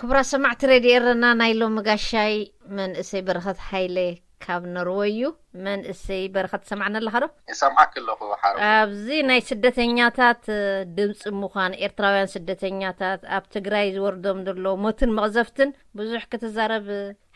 ክቡራት ሰማዕቲ ሬድዮ ኤረና፣ ናይ ሎሚ ጋሻይ መንእሰይ በረኸት ሃይለ ካብ ኖርወይ እዩ። መንእሰይ በረኸት፣ ትሰምዓኒ ኣለኻ ዶ? ይሰምዓክ ኣለኹ ሓረጉ። ኣብዚ ናይ ስደተኛታት ድምፂ ምዃን፣ ኤርትራውያን ስደተኛታት፣ ኣብ ትግራይ ዝወርዶም ዘሎ ሞትን መቕዘፍትን ብዙሕ ክትዛረብ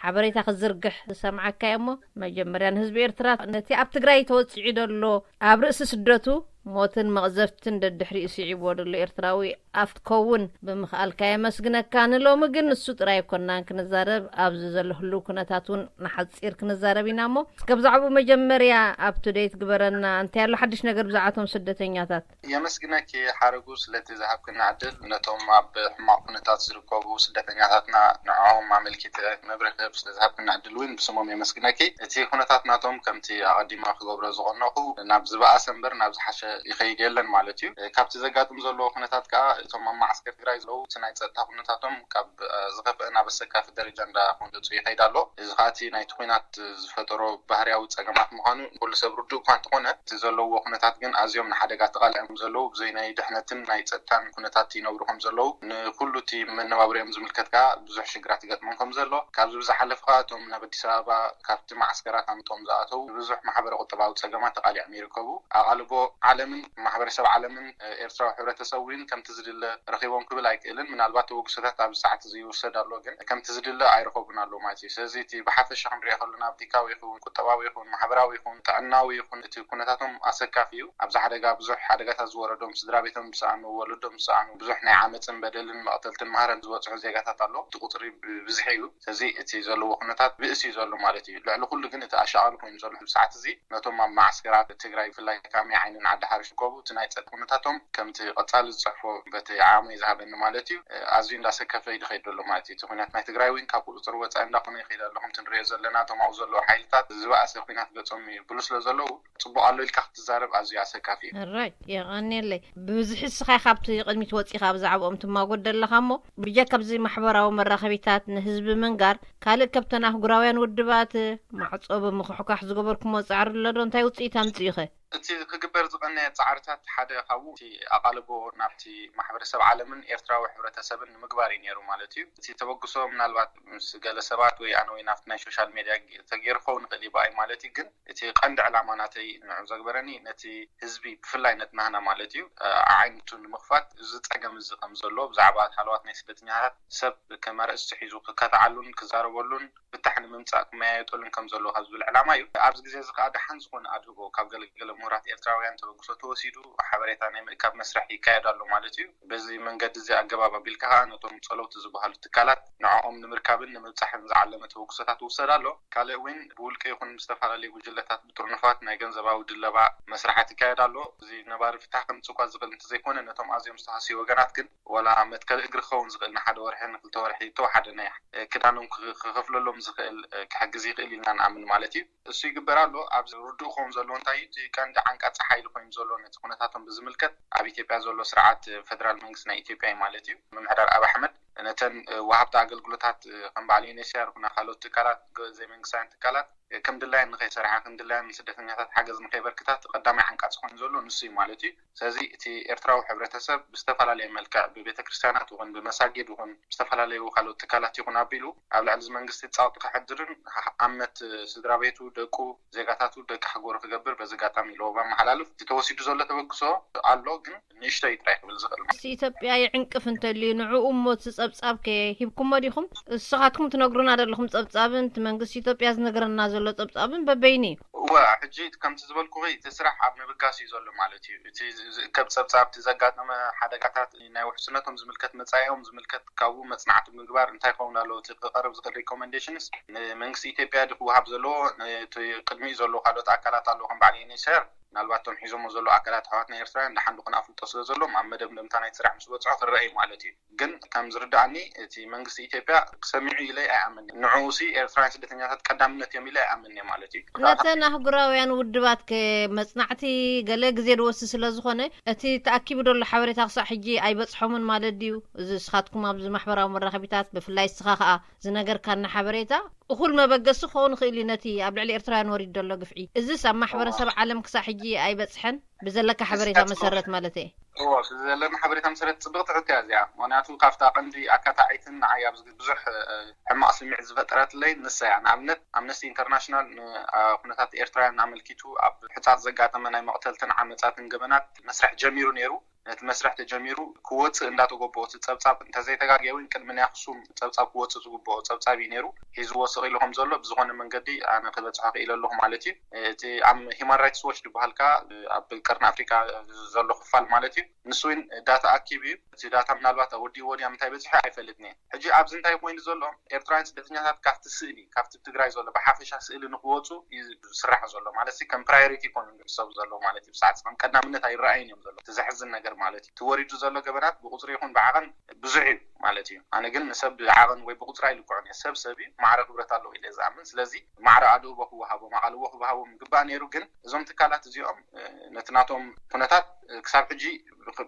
ሓበሬታ ክዝርግሕ ዝሰምዓካ እየ። እሞ መጀመርያ ንህዝቢ ኤርትራ፣ ነቲ ኣብ ትግራይ ተወፂዑ ዘሎ፣ ኣብ ርእሲ ስደቱ ሞትን መቕዘፍትን ደድሕሪኡ ስዒብዎ ዘሎ ኤርትራዊ ኣፍ ትከውን ብምኽኣልካ የመስግነካ። ንሎሚ ግን ንሱ ጥራይ ኣይኮናን ክንዛረብ፣ ኣብዚ ዘሎ ህልው ኩነታት እውን ንሓፂር ክንዛረብ ኢና። እሞ እስከ ብዛዕባኡ መጀመርያ up to date ግበረና። እንታይ ኣሎ ሓድሽ ነገር ብዛዕባቶም ስደተኛታት? የመስግነኪ ሓረጉ ስለቲ ዝሃብክና ዕድል። ነቶም ኣብ ሕማቕ ኩነታት ዝርከቡ ስደተኛታትና ንዕኦም ኣመልኪተ መብርሂ ክህብ ስለ ዝሃብክና ዕድል እውን ብስሞም የመስግነኪ። እቲ ኩነታት ናቶም ከምቲ ኣቐዲመ ክገብሮ ዝቐነኹ ናብ ዝበኣሰ እምበር ናብ ዝሓሸ ይኸይድ የለን ማለት እዩ። ካብቲ ዘጋጥም ዘለዎ ኩነታት ከዓ እቶም ኣብ መዓስከር ትግራይ ዘለዉ እቲ ናይ ጸጥታ ኩነታቶም ካብ ዝኸፍአ ናብ ኣሰካፊ ደረጃ እንዳኾነ ይኸይድ ኣሎ። እዚ ከዓ እቲ ናይቲ ኩናት ዝፈጠሮ ባህርያዊ ጸገማት ምዃኑ ኩሉ ሰብ ርዱእ እኳ እንተኾነ፣ እቲ ዘለውዎ ኩነታት ግን ኣዝዮም ንሓደጋ ተቓሊዖም ዘለዉ፣ ብዘይ ናይ ድሕነትን ናይ ጸጥታን ኩነታት ይነብሩ ከም ዘለዉ፣ ንኩሉ እቲ መነባብሪኦም ዝምልከት ከዓ ብዙሕ ሽግራት ይገጥሞም ከም ዘሎ፣ ካብዚ ብዝሓለፈ ከዓ እቶም ናብ ኣዲስ ኣበባ ካብቲ መዓስከራት ኣምልጦም ዝኣተዉ ብዙሕ ማሕበረ ቁጠባዊ ጸገማት ተቓሊዖም ይርከቡ። ኣቓልቦ ዓለምን ማሕበረሰብ ዓለምን ኤርትራዊ ሕብረተሰብ እውን ከምቲ ዝድለ ረኺቦም ክብል ኣይክእልን። ምናልባት ተበግሶታት ኣብዚ ሰዓት እዚ ይውሰድ ኣሎ፣ ግን ከምቲ ዝድለ ኣይረኸቡን ኣሎ ማለት እዩ። ስለዚ እቲ ብሓፈሻ ክንሪኦ ከለና፣ ፖለቲካዊ ይኹን፣ ቁጠባዊ ይኹን፣ ማሕበራዊ ይኹን፣ ጥዕናዊ ይኹን፣ እቲ ኩነታቶም ኣሰካፊ እዩ። ኣብዚ ሓደጋ ብዙሕ ሓደጋታት ዝወረዶም፣ ስድራ ቤቶም ዝሰኣኑ፣ ወለዶም ዝሰኣኑ፣ ብዙሕ ናይ ዓመፅን በደልን መቕተልትን ማህረን ዝበፅሑ ዜጋታት ኣሎ። እቲ ቁፅሪ ብብዝሒ እዩ። ስለዚ እቲ ዘለዎ ኩነታት ብእሲ እዩ ዘሎ ማለት እዩ። ልዕሊ ኩሉ ግን እቲ ኣሻቓሊ ኮይኑ ዘሎ ኣብዚ ሰዓት እዚ ነቶም ኣብ መዓስከራት ትግራይ፣ ብፍላይ ካሚ ዓይንን ዓዲ ሓርሽ ዝርከቡ፣ እቲ ናይ ጸጥታ ኩነታቶም ከምቲ ቀጻሊ ዝጽሕፎ በቲ ዓቕመይ ዝሃበኒ ማለት እዩ፣ ኣዝዩ እንዳሰከፈ እዩ ዝኸይድ ዘሎ ማለት እዩ። እቲ ኩናት ናይ ትግራይ እውን ካብ ቁጽጽር ወጻኢ እንዳኾነ ይኸይድ ኣሎ። ከምቲ ንሪኦ ዘለና፣ እቶም ኣብኡ ዘለዉ ሓይልታት ዝበኣሰ ኩናት ገጾም ይብሉ ስለ ዘለዉ፣ ጽቡቕ ኣሎ ኢልካ ክትዛረብ ኣዝዩ ኣሰካፊ እዩ። ራይት፣ የቐንየለይ። ብብዝሒ እስኻ ኢኻ ኣብቲ ቅድሚት ወጺኻ ብዛዕባኦም ትማጎት ዘለኻ እሞ፣ ብጀካ ኣብዚ ማሕበራዊ መራኸቢታት ንህዝቢ ምንጋር፣ ካልእ ከብተን ኣህጉራውያን ውድባት ማዕጾ ብምኹሕኳሕ ዝገበርኩሞ ጻዕሪ ኣሎ ዶ? እንታይ ውጽኢት ኣምጺኡኸ? እቲ ክግበር ዝቐነየ ጻዕርታት ሓደ ካብኡ እቲ ኣቓልቦ ናብቲ ማሕበረሰብ ዓለምን ኤርትራዊ ሕብረተሰብን ንምግባር እዩ ነይሩ ማለት እዩ። እቲ ተበግሶ ምናልባት ምስ ገለ ሰባት ወይ ኣነ ወይ ናብቲ ናይ ሶሻል ሜድያ ተገይሩ ክኸውን ይኽእል እዩ ብኣይ ማለት እዩ። ግን እቲ ቀንዲ ዕላማ ናተይ ንዑ ዘግበረኒ ነቲ ህዝቢ ብፍላይ ነቲ ናህና ማለት እዩ ኣዓይንቱ ንምኽፋት እዚ ጸገም እዚ ከም ዘሎ ብዛዕባ ሃለዋት ናይ ስደተኛታት ሰብ ከም ኣርእስቲ ሒዙ ክከታዓሉን ክዛረበሉን ፍታሕ ንምምጻእ ክመያየጠሉን ከም ዘለዎ ካብ ዝብል ዕላማ እዩ። ኣብዚ ግዜ እዚ ከዓ ደሓን ዝኾነ ኣድህቦ ካብ ገለገለ ምሁራት ኤርትራውያን ተበግሶ ተወሲዱ ሓበሬታ ናይ ምእካብ መስርሕ ይካየድ ኣሎ ማለት እዩ። በዚ መንገዲ እዚ ኣገባብ ኣቢልካ ከዓ ነቶም ጸለውቲ ዝበሃሉ ትካላት ንዕኦም ንምርካብን ንምብጻሕን ዝዓለመ ተበግሶታት ይውሰድ ኣሎ። ካልእ እውን ብውልቂ ይኹን ብዝተፈላለዩ ጉጅለታት ብጥርኑፋት ናይ ገንዘባዊ ድለባ መስርሓት ይካየድ ኣሎ። እዚ ነባሪ ፍታሕ ከምጽእ እኳ ዝኽእል እንተዘይኮነ ነቶም ኣዝዮም ዝተሃስዩ ወገናት ግን ወላ መትከሊ እግሪ ክኸውን ዝኽእል ንሓደ ወርሒ ንክልተ ወርሒ እተወሓደ ናይ ክዳኖም ክኸፍለሎም ዝኽእል ክሕግዝ ይኽእል ኢልና ንኣምን ማለት እዩ። እሱ ይግበር ኣሎ። ኣብዚ ርዱእ ክኸውን ዘለዎ እንታይ እዩ? እቲ ቀንዲ ዓንቃፂ ሓይሊ ኮይኑ ዘሎ ነቲ ኩነታቶም ብዝምልከት ኣብ ኢትዮጵያ ዘሎ ስርዓት ፌደራል መንግስቲ ናይ ኢትዮጵያ እዩ ማለት እዩ። ምምሕዳር ኣብ ኣሕመድ ነተን ወሃብቲ ኣገልግሎታት ከም በዓል ዩኔስያር ይኹና ካልኦት ትካላት ዘይመንግስታውያን ትካላት ከም ድላየን ንኸይሰርሓ ከም ድላየን ንስደተኛታት ሓገዝ ንኸይበርክታት ቀዳማይ ዓንቃፂ ኮይኑ ዘሎ ንሱ እዩ ማለት እዩ። ስለዚ እቲ ኤርትራዊ ሕብረተሰብ ብዝተፈላለየ መልክዕ ብቤተ ክርስቲያናት ይኹን ብመሳጊድ ይኹን ብዝተፈላለዩ ካልኦት ትካላት ይኹን ኣቢሉ ኣብ ልዕሊ እዚ መንግስቲ ጸቕጢ ከሕድርን ኣመት ስድራ ቤቱ ደቁ ዜጋታቱ ደቂ ሃገሩ ክገብር በዚ ኣጋጣሚ ለበዋ ኣመሓላልፍ። እቲ ተወሲዱ ዘሎ ተበግሶ ኣሎ ግን ንእሽተይ ጥራይ ክብል ዝኽእል ማለት። ኢትዮጵያ ይዕንቅፍ እንተልዩ ንዕኡ እሞ እቲ ጸብጻብ ከ ሂብኩሞ ዲኹም? እስኻትኩም ትነግሩና ዘለኹም ጸብጻብን እቲ መንግስቲ ኢትዮጵያ ዝነግረና ዘሎ ጸብጻብን በበይኑ እዩ። እወ፣ ሕጂ ከምቲ ዝበልኩኺ እቲ ስራሕ ኣብ ምብጋስ እዩ ዘሎ ማለት እዩ። እቲ ዝእከብ ጸብጻብ፣ እቲ ዘጋጠመ ሓደጋታት፣ ናይ ውሕስነቶም ዝምልከት፣ መጻኢኦም ዝምልከት ካብኡ መጽናዕቲ ምግባር እንታይ ክኸውን ኣለዎ፣ እቲ ክቐርብ ዝኽእል ሪኮመንዴሽንስ ንመንግስቲ ኢትዮጵያ ድዩ ክወሃብ ዘለዎ፣ እቲ ቅድሚኡ ዘለዉ ካልኦት ኣካላት ኣለዉ ከም በዓል ዩኤንኤችሲኣር፣ ምናልባት እቶም ሒዞሞ ዘለዉ ኣካላት ኣሕዋትና ኤርትራውያን ደሓን ድኾነ ኣፍልጦ ስለ ዘለዎም ኣብ መደምደምታ ናይቲ ስራሕ ምስ በጽሑ ክረአ እዩ ማለት እዩ። ግን ከም ዝርድኣኒ እቲ መንግስቲ ኢትዮጵያ ሰሚዑ ኢለ ኣይኣምን። ንዕኡሲ ኤርትራውያን ስደተኛታት ቀዳምነት እዮም ኢለ ኣይኣምን እየ ማለት እዩ። ነተን ኣህጉራውያን ውድባት ከ መጽናዕቲ ገለ ግዜ ዝወስድ ስለ ዝኾነ እቲ ተኣኪቡ ዘሎ ሓበሬታ ክሳዕ ሕጂ ኣይበጽሖምን ማለት ድዩ? እዚ እስኻትኩም ኣብዚ ማሕበራዊ መራኸቢታት ብፍላይ እስኻ ከኣ ዝነገርካና ሓበሬታ እኹል መበገሲ ክኸውን ይኽእል እዩ ነቲ ኣብ ልዕሊ ኤርትራውያን ወሪዱ ዘሎ ግፍዒ። እዝስ ኣብ ማሕበረሰብ ዓለም ክሳዕ ሕጂ ኣይበጽሐን? ብዘለካ ሓበሬታ መሰረት ማለት እየ። እዎ፣ ብዘለና ሓበሬታ መሰረት ጽብቕቲ ሕቶ እያ እዚኣ። ምኽንያቱ ካብታ ቀንዲ ኣካታዒትን ንዓይ ኣብዚ ብዙሕ፣ እ፣ ሕማቕ ስምዒት ዝፈጠረትለይ ንሳ እያ። ንኣብነት ኣምነስቲ ኢንተርናሽናል ን-፣ ኣ፣ ኩነታት ኤርትራውያን ኣመልኪቱ ኣብ ሕጻጽ ዘጋጠመ ናይ መቕተልትን ዓመጻትን ገበናት መስርሕ ጀሚሩ ነይሩ። ነቲ መስርሕ ተጀሚሩ ክወጽእ እንዳተገበኦ እቲ ጸብጻብ እንተዘይተጋግየ እውን ቅድሚ ናይ ኣኽሱም ጸብጻብ ክወጽእ ዝግበኦ ጸብጻብ እዩ ነይሩ። ሒዝዎ ስቕ ኢሉ ከም ዘሎ ብዝኾነ መንገዲ ኣነ ክበጽሖ ክኢለ ኣለኹ ማለት እዩ። እቲ ኣብ ሂማን ራይትስ ዎች ዝበሃል ከኣ ኣብ ቀርኒ ኣፍሪካ ዘሎ ክፋል ማለት እዩ። ንሱ እውን ዳታ ኣኪቡ እዩ። እቲ ዳታ ምናልባት ወዲእዎ ድያ ምንታይ በጺሑ ኣይፈልጥን እየ። ሕጂ ኣብዚ እንታይ ኮይኑ ዘሎ፣ ኤርትራውያን ስደተኛታት ካብቲ ስእሊ፣ ካብቲ ትግራይ ዘሎ ብሓፈሻ ስእሊ ንክወጹ እዩ ዝስራሕ ዘሎ። ማለት ሲ ከም ፕራዮሪቲ ይኮኑ ዝሕሰቡ ዘሎ ማለት እዩ። ብሰዓት ከም ቀዳምነት ኣይረኣዩን እዮም ዘሎ። እቲ ዘሕዝን ነገር ማለት እዩ። እቲ ወሪዱ ዘሎ ገበናት ብቁጽሪ ይኹን ብዓቐን ብዙሕ እዩ ማለት እዩ። ኣነ ግን ንሰብ ብዓቐን ወይ ብቁጽሪ ኣይልክዖን እየ። ሰብ ሰብ እዩ፣ ማዕረ ክብረት ኣለዎ ኢለ ዝኣምን። ስለዚ ማዕረ ኣድህቦ ክወሃቦም፣ ኣቓልቦ ክወሃቦም ይግባእ ነይሩ። ግን እዞም ትካላት እዚኦም፣ እ፣ ነቲ ናቶም ኩነታት፣ እ፣ ክሳብ ሕጂ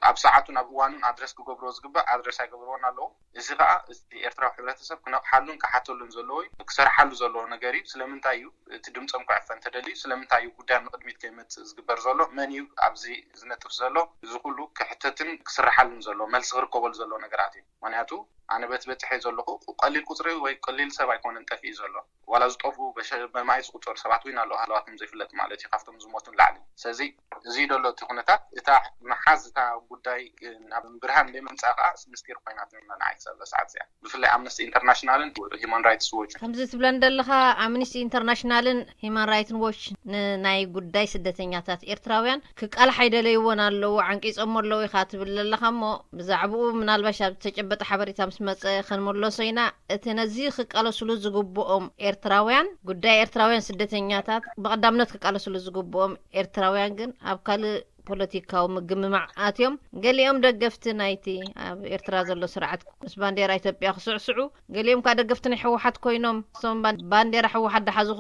ኣብ ሰዓቱን ኣብ እዋኑን ኣድረስ ክገብርዎ ዝግባእ ኣድረስ ኣይገብርዎን ኣለዉ። እዚ ከኣ እቲ ኤርትራዊ ሕብረተሰብ ክነቕሓሉን ክሓተሉን ዘለዎ እዩ፣ ክሰርሓሉ ዘለዎ ነገር እዩ። ስለምንታይ እዩ እቲ ድምፆም ክዕፈን ተደልዩ? ስለምንታይ እዩ ጉዳዮም ንቕድሚት ከይመጽእ ዝግበር ዘሎ? መን እዩ ኣብዚ ዝነጥፍ ዘሎ? እዚ ኩሉ ክሕተትን ክስርሓሉን ዘሎ፣ መልሲ ክርከበሉ ዘለዎ ነገራት እዩ። ምኽንያቱ ኣነ በቲ በጺሐ ዘለኹ ቀሊል ቁጽሪ ወይ ቀሊል ሰብ ኣይኮነን ጠፊኡ ዘሎ። ዋላ ዝጠፍኡ በሸ-፣ በማይ ዝቁጸሩ ሰባት እውን ኣለዉ፣ ሃለዋቶም ዘይፍለጥ ማለት እዩ፣ ካብቶም ዝሞቱ ንላዕሊ። ስለዚ እዚ ዘሎ እቲ ኩነታት፣ እታ መሓዝ እታ ጉዳይ ናብ ብርሃን ዘይምምጻእ ከኣ ምስጢር ኮይናትልና ንዓይ ክሳብ እዛ ሰዓት እዚኣ። ብፍላይ ኣምነስቲ ኢንተርናሽናልን ሂማን ራይትስ ዎችን። ከምዚ ትብለን ዘለኻ፣ ኣምነስቲ ኢንተርናሽናልን ሂማን ራይትን ዎች ንናይ ጉዳይ ስደተኛታት ኤርትራውያን ክቃልሓ ኣይደለይዎን ኣለዉ፣ ዓንቂጾሞ ኣለዉ ኢኻ ትብል ዘለኻ እሞ፣ ብዛዕባኡ ምናልባሽ ኣብ ዝተጨበጠ ሓበሬታ ምስ መጸ ክንምለሶ ኢና። እቲ ነዚ ክቃለስሉ ዝግብኦም ኤርትራውያን፣ ጉዳይ ኤርትራውያን ስደተኛታት ብቐዳምነት ክቃለስሉ ዝግብኦም ኤርትራውያን ግን ኣብ ካልእ ፖለቲካዊ ምግምማዕ ኣትዮም፣ ገሊኦም ደገፍቲ ናይቲ ኣብ ኤርትራ ዘሎ ስርዓት ምስ ባንዴራ ኢትዮጵያ ክስዕስዑ፣ ገሊኦም ከኣ ደገፍቲ ናይ ህወሓት ኮይኖም፣ እሶም ባን-፣ ባንዴራ ህወሓት ደሓዙ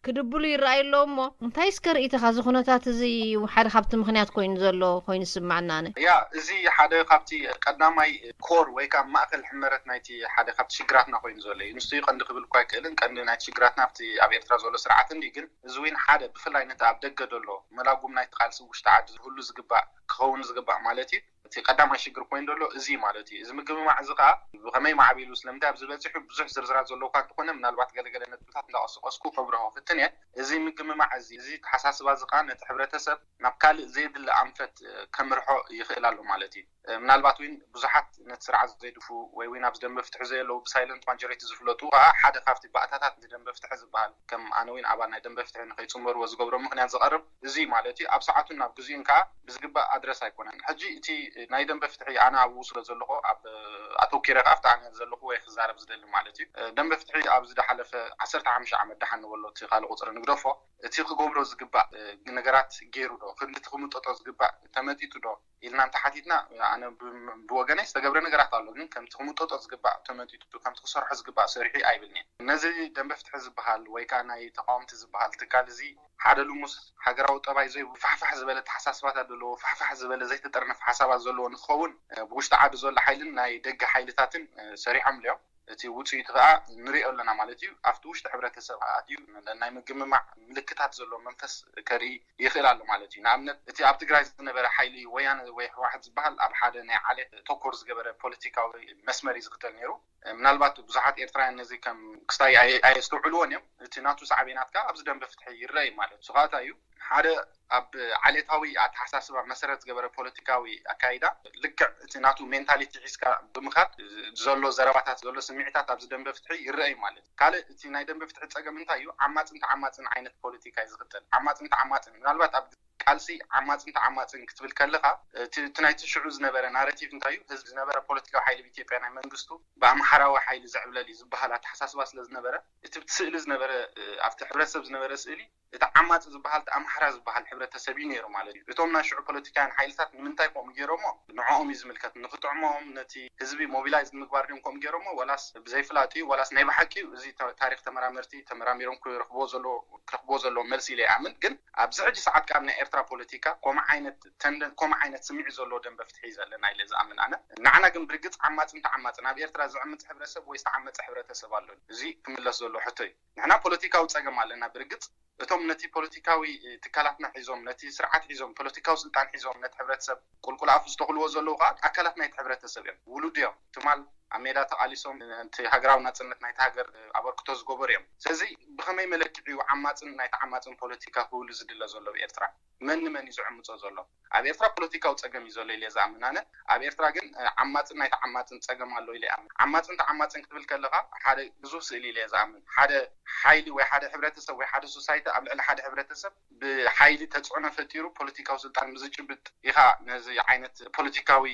ክድብሉ ይረኣዩ ኣለዉ። እሞ እንታይ እስከ ርእይቶኻ፣ እዚ ኩነታት እዚ ሓደ ካብቲ ምኽንያት ኮይኑ ዘሎ ኮይኑ ዝስማዓና ኣነ? ያ፣ እዚ ሓደ ካብቲ ቀዳማይ ኮር ወይ ከዓ ማእከል ሕመረት ናይቲ ሓደ ካብቲ ሽግራትና ኮይኑ ዘሎ እዩ። ንሱ እዩ ቀንዲ ክብል እኳ ኣይክእልን። ቀንዲ ናይቲ ሽግራትና ኣብቲ ኣብ ኤርትራ ዘሎ ስርዓት እንዲ፣ ግን እዚ እውን ሓደ ብፍላይ ነቲ ኣብ ደገ ዘሎ መላጉም ናይቲ ቃልሲ ውሽጢ ዓዲ ዝህሉ ዝግባእ ክኸውን ዝግባእ ማለት እዩ። እቲ ቀዳማይ ሽግር ኮይኑ ዘሎ እዚ ማለት እዩ። እዚ ምግምማዕ እዚ ከዓ ብኸመይ ማዕቢሉ፣ ስለምንታይ ኣብዚ በፂሑ ብዙሕ ዝርዝራት ዘለዎ እኳ እንተኾነ፣ ምናልባት ገለገለ ነጥብታት እንዳቐሰቀስኩ ከብርሆ ክፍትን እየ። እዚ ምግምማዕ እዚ፣ እዚ ተሓሳስባ እዚ ከዓ ነቲ ሕብረተሰብ ናብ ካልእ ዘየድሊ ኣንፈት፣ እ፣ ከምርሖ ይኽእል ኣሎ ማለት እዩ። እ፣ ምናልባት እውን ብዙሓት ነቲ ስርዓት ዘይድፉ ወይ እውን ኣብዚ ደንበ ፍትሒ ዘየለዉ ብሳይለንት ማጆሪቲ ዝፍለጡ ከዓ ሓደ ካብቲ ባእታታት እዚ ደንበ ፍትሒ ዝበሃል፣ ከም ኣነ እውን ኣባል ናይ ደንበ ፍትሒ ንኸይጽንበርዎ ዝገብሮ ምኽንያት ዝቐርብ እዚ ማለት እዩ። ኣብ ሰዓቱን ኣብ ግዜኡን ከዓ ብዝግባእ ኣድረስ ኣይኮነን። ሕጂ እቲ ናይ ደንበ ፍትሒ ኣነ ኣብኡ ስለ ዘለኹ ኣብ ኣተኪረ ከዓ ኣብቲ ኣነ ዘለኹ ወይ ክዛረብ ዝደሊ ማለት እዩ። ደንበ ፍትሒ ኣብዚ ዝሓለፈ ዓሰርተ ሓሙሽተ ዓመት ደሓን ንበሎ፣ እቲ ካልእ ቁፅሪ ንግደፎ፣ እቲ ክገብሮ ዝግባእ ነገራት ገይሩ ዶ? ክንዲ እቲ ክምጠጦ ዝግባእ ተመጢጡ ዶ ኢልና እንተሓቲትና፣ ኣነ ብ-፣ ብወገነይ ዝተገብረ ነገራት ኣሎ፣ ግን ከምቲ ክምጠጦ ዝግባእ ተመጢጡ፣ ከምቲ ክሰርሖ ዝግባእ ሰሪሑ ኣይብልን እየ። ነዚ ደንበ ፍትሒ ዝበሃል ወይ ከዓ ናይ ተቃወምቲ ዝበሃል ትካል እዚ ሓደ ልሙስ ሃገራዊ ጠባይ ዘይብሉ፣ ፋሕፋሕ ዝበለ ተሓሳስባታት ዘለዎ፣ ፋሕፋሕ ዝበለ ዘይተጠርነፈ ሓሳባት ዘለዎ ንክኸውን፣ እ፣ ብውሽጢ ዓዲ ዘሎ ሓይልን ናይ ደገ ሓይልታትን፣ እ፣ ሰሪሖምሉ እዮም። እቲ ውፅኢቱ ከዓ ንሪኦ ኣለና ማለት እዩ። ኣብቲ ውሽጢ ሕብረተሰብ ኣትዩ ናይ ምግምማዕ ምልክታት ዘለዎ መንፈስ ከርኢ ይኽእል ኣሎ ማለት እዩ። ንኣብነት እቲ ኣብ ትግራይ ዝነበረ ሓይሊ ወያነ ወይ ህወሓት ዝበሃል ኣብ ሓደ ናይ ዓሌት ተኮር ዝገበረ ፖለቲካዊ መስመር እዩ ዝኽተል ነይሩ። ምናልባት ብዙሓት ኤርትራውያን ነዚ ከም ክስታይ ኣየ-፣ ኣየስተውዕልዎን እዮም። እቲ ናቱ ሳዕቤናት ከዓ ኣብዚ ደንበ ፍትሒ ይረአ እዩ ማለት እዩ። ንሱ ከዓ እንታይ እዩ? ሓደ ኣብ ዓሌታዊ ኣተሓሳስባ መሰረት ዝገበረ ፖለቲካዊ ኣካይዳ፣ ልክዕ እቲ ናቱ ሜንታሊቲ ሒዝካ ብምኻድ ዘሎ ዘረባታት፣ ዘሎ ስምዒታት ኣብዚ ደንበ ፍትሒ ይረአ እዩ ማለት እዩ። ካልእ እቲ ናይ ደንበ ፍትሒ ጸገም እንታይ እዩ? ዓማጽን ተዓማጽን ዓይነት ፖለቲካ እዩ ዝኽተል። ዓማጽን ተዓማጽን፣ ምናልባት ኣብ ቃልሲ ዓማጽን ተዓማጽን ክትብል ከለኻ፣ እቲ፣ እቲ ናይቲ ሽዑ ዝነበረ ናረቲቭ እንታይ እዩ? ህዝቢ ዝነበረ ፖለቲካዊ ሓይሊ ብኢትዮጵያ ናይ መንግስቱ ብኣምሓራዊ ሓይሊ ዝዕብለል እዩ ዝበሃል ኣተሓሳስባ ስለ ዝነበረ፣ እቲ ብቲ ስእሊ ዝነበረ፣ እ፣ ኣብቲ ሕብረተሰብ ዝነበረ ስእሊ፣ እቲ ዓማጺ ዝበሃል፣ እቲ ኣምሓራ ዝበሃል ሕብረተሰብ እዩ ነይሩ ማለት እዩ። እቶም ናይ ሽዑ ፖለቲካውያን ሓይልታት ንምንታይ ከምኡ ገይሮሞ? ንዕኦም እዩ ዝምልከት። ንኽጥዕሞም፣ ነቲ ህዝቢ ሞቢላይዝ ንምግባር ድዮም ከምኡ ገይሮሞ? ወላስ ብዘይፍላጥ እዩ? ወላስ ናይ ብሓቂ እዩ? እዚ ታ-፣ ታሪኽ ተመራመርቲ ተመራሚሮም ክረኽብዎ ዘለዎ፣ ክረኽብዎ ዘለዎም መልሲ ኢለ ይኣምን። ግን ኣብዚ ሕጂ ሰዓት ካብ ናይ ኤርትራ ፖለቲካ ከምኡ ዓይነት ተንደ-፣ ከምኡ ዓይነት ስምዒት ዘለዎ ደንበ ፍትሒ እዩ ዘለና ኢለ ዝኣምን ኣነ። ንዓና ግን ብርግጽ ዓማጽን ተዓማጽን፣ ኣብ ኤርትራ ዝዕምጽ ሕብረተሰብ ወይ ዝተዓመጸ ሕብረተሰብ ኣሎ? እዚ ክምለስ ዘሎ ሕቶ እዩ። ንሕና ፖለቲካዊ ጸገም ኣለና ብርግጽ፣ እቶም ነቲ ፖለቲካዊ ትካላትና ሒዞም፣ ነቲ ስርዓት ሒዞም፣ ፖለቲካዊ ስልጣን ሒዞም ነቲ ሕብረተሰብ ቁልቁል ኣፉ ዝተኽልዎ ዘለዉ ከዓ ኣካላት ናይቲ ሕብረተሰብ እዮም። ውሉድ እዮም። ትማል ኣብ ሜዳ ተቓሊሶም ነቲ ሃገራዊ ናጽነት ናይቲ ሃገር ኣበርክቶ ዝገበሩ እዮም። ስለዚ ብኸመይ መለክዒ እዩ ዓማጽን ናይ ተዓማጽን ፖለቲካ ክህሉ ዝድለ ዘሎ ኣብ ኤርትራ? መን ንመን እዩ ዝዕምጾ ዘሎ? ኣብ ኤርትራ ፖለቲካዊ ጸገም እዩ ዘሎ ኢለ ዝኣምን ኣነ። ኣብ ኤርትራ ግን ዓማጽን ናይ ተዓማጽን ጸገም ኣሎ ኢለ ይኣምን። ዓማጽን ተዓማጽን ክትብል ከለኻ ሓደ ብዙሕ ስእሊ ኢለ ዝኣምን። ሓደ ሓይሊ ወይ ሓደ ሕብረተሰብ ወይ ሓደ ሶሳይቲ ኣብ ልዕሊ ሓደ ሕብረተሰብ ብሓይሊ ተጽዕኖ ፈጢሩ ፖለቲካዊ ስልጣን ምዝጭብጥ ኢኻ ነዚ ዓይነት ፖለቲካዊ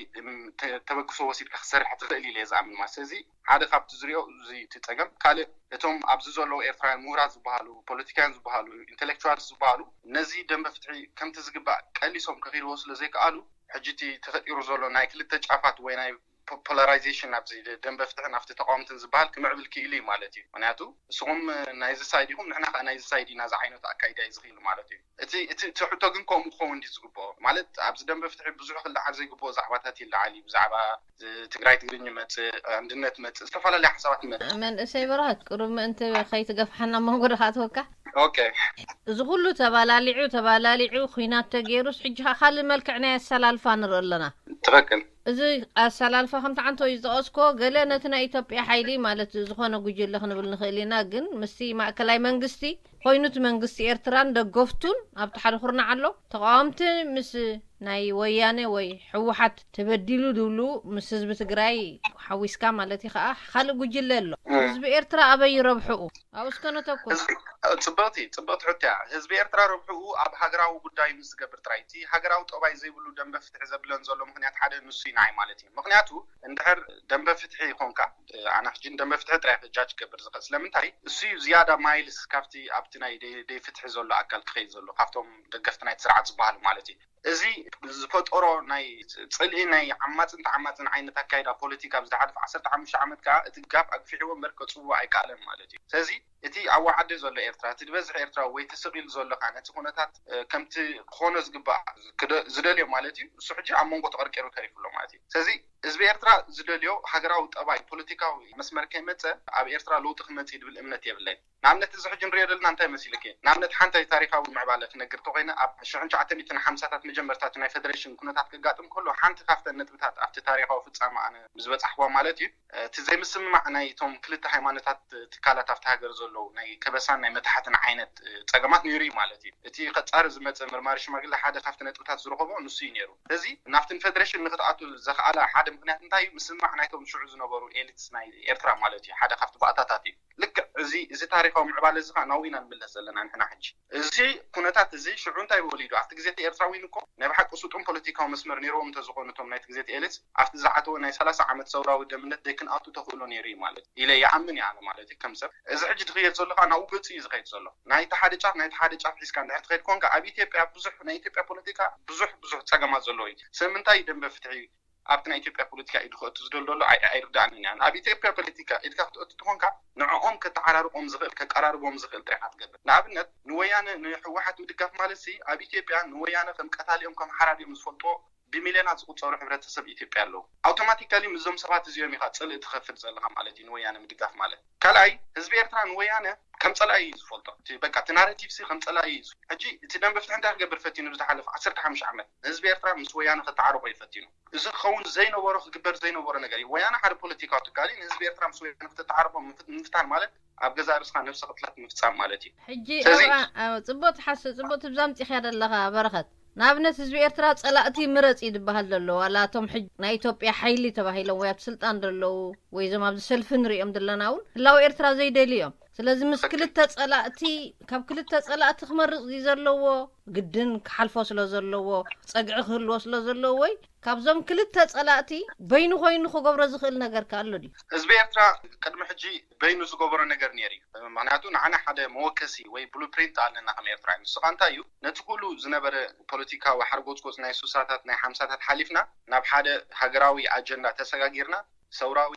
ተበግሶ ወሲድካ ክሰርሕ ትኽእል ኢለ ዝኣምን። ማለት ስለዚ ሓደ ካብቲ ዝሪኦ እዚ እቲ ጸገም። ካልእ እቶም ኣብዚ ዘለዉ ኤርትራውያን ምሁራት ዝበሃሉ፣ ፖለቲካውያን ዝበሃሉ፣ ኢንተሌክቹዋልስ ዝበሃሉ ነዚ ደንበ ፍትሒ ከምቲ ዝግባእ ቀሊሶም ከኺድዎ ስለ ዘይከኣሉ ሕጂ እቲ ተፈጢሩ ዘሎ ናይ ክልተ ጫፋት ወይ ናይ ፖላራይዜሽን ኣብዚ ደንበ ፍትሕን ኣብቲ ተቃወምትን ዝበሃል ክምዕብል ክኢሉ እዩ ማለት እዩ። ምክንያቱ ንስኹም ናይዚ ሳይድ ኢኹም፣ ንሕና ከዓ ናይዚ ሳይድ ኢና ዝዓይነቱ ኣካይዳ እዩ ዝኽእል ማለት እዩ። እቲ እቲ እቲ ሕቶ ግን ከምኡ ክኸውን ድዩ ዝግብኦ? ማለት ኣብዚ ደንበ ፍትሒ ብዙሕ ክለዓል ዘይግብኦ ዛዕባታት ይለዓል እዩ። ብዛዕባ ትግራይ ትግርኝ መጽእ፣ ኣንድነት መጽእ፣ ዝተፈላለዩ ሓሳባት መጽእ። መንእሰይ በረኸት ቅሩብ ምእንቲ ከይትገፍሓና መንጎ ድኻ ኣትወካ። ኦኬ። እዚ ኩሉ ተባላሊዑ ተባላሊዑ ኩናት ተገይሩስ ሕጂ ኸዓ ካልእ መልክዕ ናይ ኣሰላልፋ ንርኢ ኣለና። ትኽክል። እዚ ኣሰላልፋ ከምቲ ዓንቶ እዩ ዝጠቐስኮ ገለ ነቲ ናይ ኢትዮጵያ ሓይሊ ማለት ዝኾነ ጉጅለ ክንብል ንኽእል ኢና። ግን ምስቲ ማእከላይ መንግስቲ ኮይኑ እቲ መንግስቲ ኤርትራን ደገፍቱን ኣብቲ ሓደ ኩርናዕ ኣሎ። ተቃወምቲ ምስ ናይ ወያነ ወይ ህወሓት ተበዲሉ ድብሉ ምስ ህዝቢ ትግራይ ሓዊስካ ማለት እዩ ከዓ ካልእ ጉጅለ ኣሎ። ህዝቢ ኤርትራ ኣበይ ረብሕኡ? ኣብኡ እስከ ነተኩር። ህዝቢ ጽብቕቲ ጽብቕቲ ሕቶ እያ። ህዝቢ ኤርትራ ረብሕኡ ኣብ ሃገራዊ ጉዳዩ ምስ ዝገብር ጥራይ፣ እቲ ሃገራዊ ጠባይ ዘይብሉ ደንበ ፍትሒ ዘብለን ዘሎ ምኽንያት ሓደ ንሱ እዩ ንዓይ ማለት እዩ። ምኽንያቱ እንድሕር ደንበ ፍትሒ ይኾንካ፣ ኣነ ሕጂ ንደንበ ፍትሒ ጥራይ ጃጅ ክገብር ዝኽእል። ስለምንታይ? እሱ እዩ ዝያዳ ማይልስ ካብቲ ኣብቲ ናይ ደይ ደይ ፍትሒ ዘሎ ኣካል ክኸይድ ዘሎ፣ ካብቶም ደገፍቲ ናይቲ ስርዓት ዝበሃሉ ማለት እዩ። እዚ ዝፈጠሮ ናይ ጽልኢ ናይ ዓማጽን ተዓማጽን ዓይነት ኣካይዳ ፖለቲካ ኣብ ዝሓለፈ ዓሰርተ ሓሙሽተ ዓመት ከዓ እቲ ጋፕ ኣግፊሕዎ እምበር ከጽውዎ ኣይከኣለን ማለት እዩ። ስለዚ እቲ ኣብ ወዓዲ ዘሎ ኤርትራ፣ እቲ ዝበዝሕ ኤርትራዊ ወይ ተሰቒሉ ዘሎ ከዓ ነቲ ኩነታት ከምቲ ክኾኖ ዝግባእ ዝደልዮ ማለት እዩ። እሱ ሕጂ ኣብ መንጎ ተቐርቂሩ ተሪፉ ኣሎ ማለት እዩ። ስለዚ ህዝቢ ኤርትራ ዝደልዮ ሃገራዊ ጠባይ ፖለቲካዊ መስመር ከይመጸ ኣብ ኤርትራ ለውጢ ክመጽእ ድብል እምነት የብለይን። ንኣብነት እዚ ሕጂ ንሪኦ ዘለና እንታይ መሲልኪ? ንኣብነት ሓንቲ ታሪኻዊ ምዕባለ ክነግር ተኾይነ ኣብ ሽሕን ትሽዓተ ሚእትን ሓምሳታት መጀመርታ እቲ ናይ ፌደሬሽን ኩነታት ከጋጥም ከሎ ሓንቲ ካብተን ነጥብታት ኣብቲ ታሪኻዊ ፍጻመ ኣነ ምስ በጻሕኩዋ ማለት እዩ እቲ ዘይምስምማዕ ናይ እቶም ክልተ ሃይማኖታት ትካላት ኣብቲ ሃገር ዘለዉ ናይ ከበሳን ናይ መታሕትን ዓይነት ጸገማት ነይሩ እዩ ማለት እዩ። እቲ ከጻሪ ዝመጸ መርማሪ ሽማግለ ሓደ ካብቲ ነጥብታት ዝረኸቦ ንሱ እዩ ነይሩ። ስለዚ ናብቲ ንፌደሬሽን ንክትኣቱ ዘኽኣላ ሓደ ምክንያት እንታይ እዩ? ምስምማዕ ናይቶም ሽዑ ዝነበሩ ኤሊትስ ናይ ኤርትራ ማለት እዩ። ሓደ ካብቲ ባእታታት እዩ። ልክዕ እዚ እዚ ታሪኻዊ ምዕባለ እዚ ከዓ ናብኡ ኢና ንምለስ ዘለና ንሕና ሕጂ። እዚ ኩነታት እዚ ሽዑ እንታይ ወሊዱ? ኣብቲ ግዜ እቲ ኤርትራዊን እኮ ናይ ብሓቂ ስጡም ፖለቲካዊ መስመር ነይርዎም እንተዝኾኑ እቶም ናይቲ ግዜ እቲ ኤሊትስ ኣብቲ ዝዓተወ ናይ ሰላሳ ዓመት ሰውራዊ ደምነት ደይክንኣቱ ተኽእሎ ነይሩ እዩ ማለት ኢለ ይኣምን እየ ኣነ ማለት እዩ ከም ሰብ። እዚ ሕጂ ዝኽየድ ዘሎ ከዓ ናብኡ ገጹ እዩ ዝኸይድ ዘሎ። ናይቲ ሓደ ጫፍ ናይቲ ሓደ ጫፍ ሒዝካ እንድሕር ትኸይድ ኮንካ ኣብ ኢትዮጵያ ብዙሕ ናይ ኢትዮጵያ ፖለቲካ ብዙሕ ብዙሕ ጸገማት ዘለዎ እዩ። ስለምንታይ ደንበ ፍትሒ ኣብቲ ናይ ኢትዮጵያ ፖለቲካ ኢዱ ክእቱ ዝደል ዘሎ ኣይ- ኣይርዳእንን እያ። ኣብ ኢትዮጵያ ፖለቲካ ኢድካ ክትእቱ ተኾንካ ንዕኦም ከተዓራርቆም ዝኽእል ከቀራርቦም ዝኽእል ጥራይ ኢኻ ትገብር። ንኣብነት ንወያነ ንህወሓት ምድጋፍ ማለት ሲ ኣብ ኢትዮጵያ ንወያነ ከም ቀታሊኦም ከም ሓራዲኦም ዝፈልጦ ብሚልዮናት ዝቁጸሩ ሕብረተሰብ ኢትዮጵያ ኣለዉ። ኣውቶማቲካሊ ምስዞም ሰባት እዚኦም ኢኻ ጽልኢ ትኸፍል ዘለኻ ማለት እዩ። ንወያነ ምድጋፍ ማለት ካልኣይ ህዝቢ ኤርትራ ንወያነ ከም ጸላኢ እዩ ዝፈልጦ። እቲ በቃ እቲ ናሬቲቭ ሲ ከም ጸላኢ እዩ። ሕጂ እቲ ደንበ ፍትሒ እንታይ ክገብር ፈቲኑ ዝሓለፈ ዓሰርተ ሓሙሽተ ዓመት ንህዝቢ ኤርትራ ምስ ወያነ ከተዓርቆ እዩ ፈቲኑ። እዚ ክኸውን ዘይነበሮ ክግበር ዘይነበሮ ነገር እዩ። ወያነ ሓደ ፖለቲካዊ ትካል እዩ። ንህዝቢ ኤርትራ ምስ ወያነ ከተተዓርቆ ምፍታን ማለት ኣብ ገዛእ ርእስኻ ነብሰ ቅትለት ምፍጻም ማለት እዩ። ሕጂ ጽቡቅ ትሓስብ ጽቡቅ ትብዛ ምጺኽያ ዘለኻ በረኸት። ንኣብነት ህዝቢ ኤርትራ ጸላእቲ ምረጽ እዩ ዝበሃል ዘሎ ዋላ እቶም ሕጂ ናይ ኢትዮጵያ ሓይሊ ተባሂሎም ወይ ኣብ ስልጣን ዘለዉ ወይ እዞም ኣብዚ ሰልፊ ንሪኦም ዘለና እውን ህላወ ኤርትራ ዘይደልዩ እዮም። ስለዚ ምስ ክልተ ጸላእቲ ካብ ክልተ ጸላእቲ ክመርጽ እዩ ዘለዎ ግድን ክሓልፎ ስለ ዘለዎ ጸግዒ ክህልዎ ስለ ዘለዎ ወይ ካብዞም ክልተ ጸላእቲ በይኑ ኮይኑ ክገብሮ ዝኽእል ነገር ከ ኣሎ ድዩ? ህዝቢ ኤርትራ ቅድሚ ሕጂ በይኑ ዝገበሮ ነገር ነይሩ እዩ። ምክንያቱ ንዓና ሓደ መወከሲ ወይ ብሉፕሪንት ኣለና ከም ኤርትራ። ንሱ ከዓ እንታይ እዩ? ነቲ ኩሉ ዝነበረ ፖለቲካዊ ሓርጎጽጎጽ ናይ ሱሳታት ናይ ሓምሳታት ሓሊፍና ናብ ሓደ ሃገራዊ ኣጀንዳ ተሰጋጊርና ሰውራዊ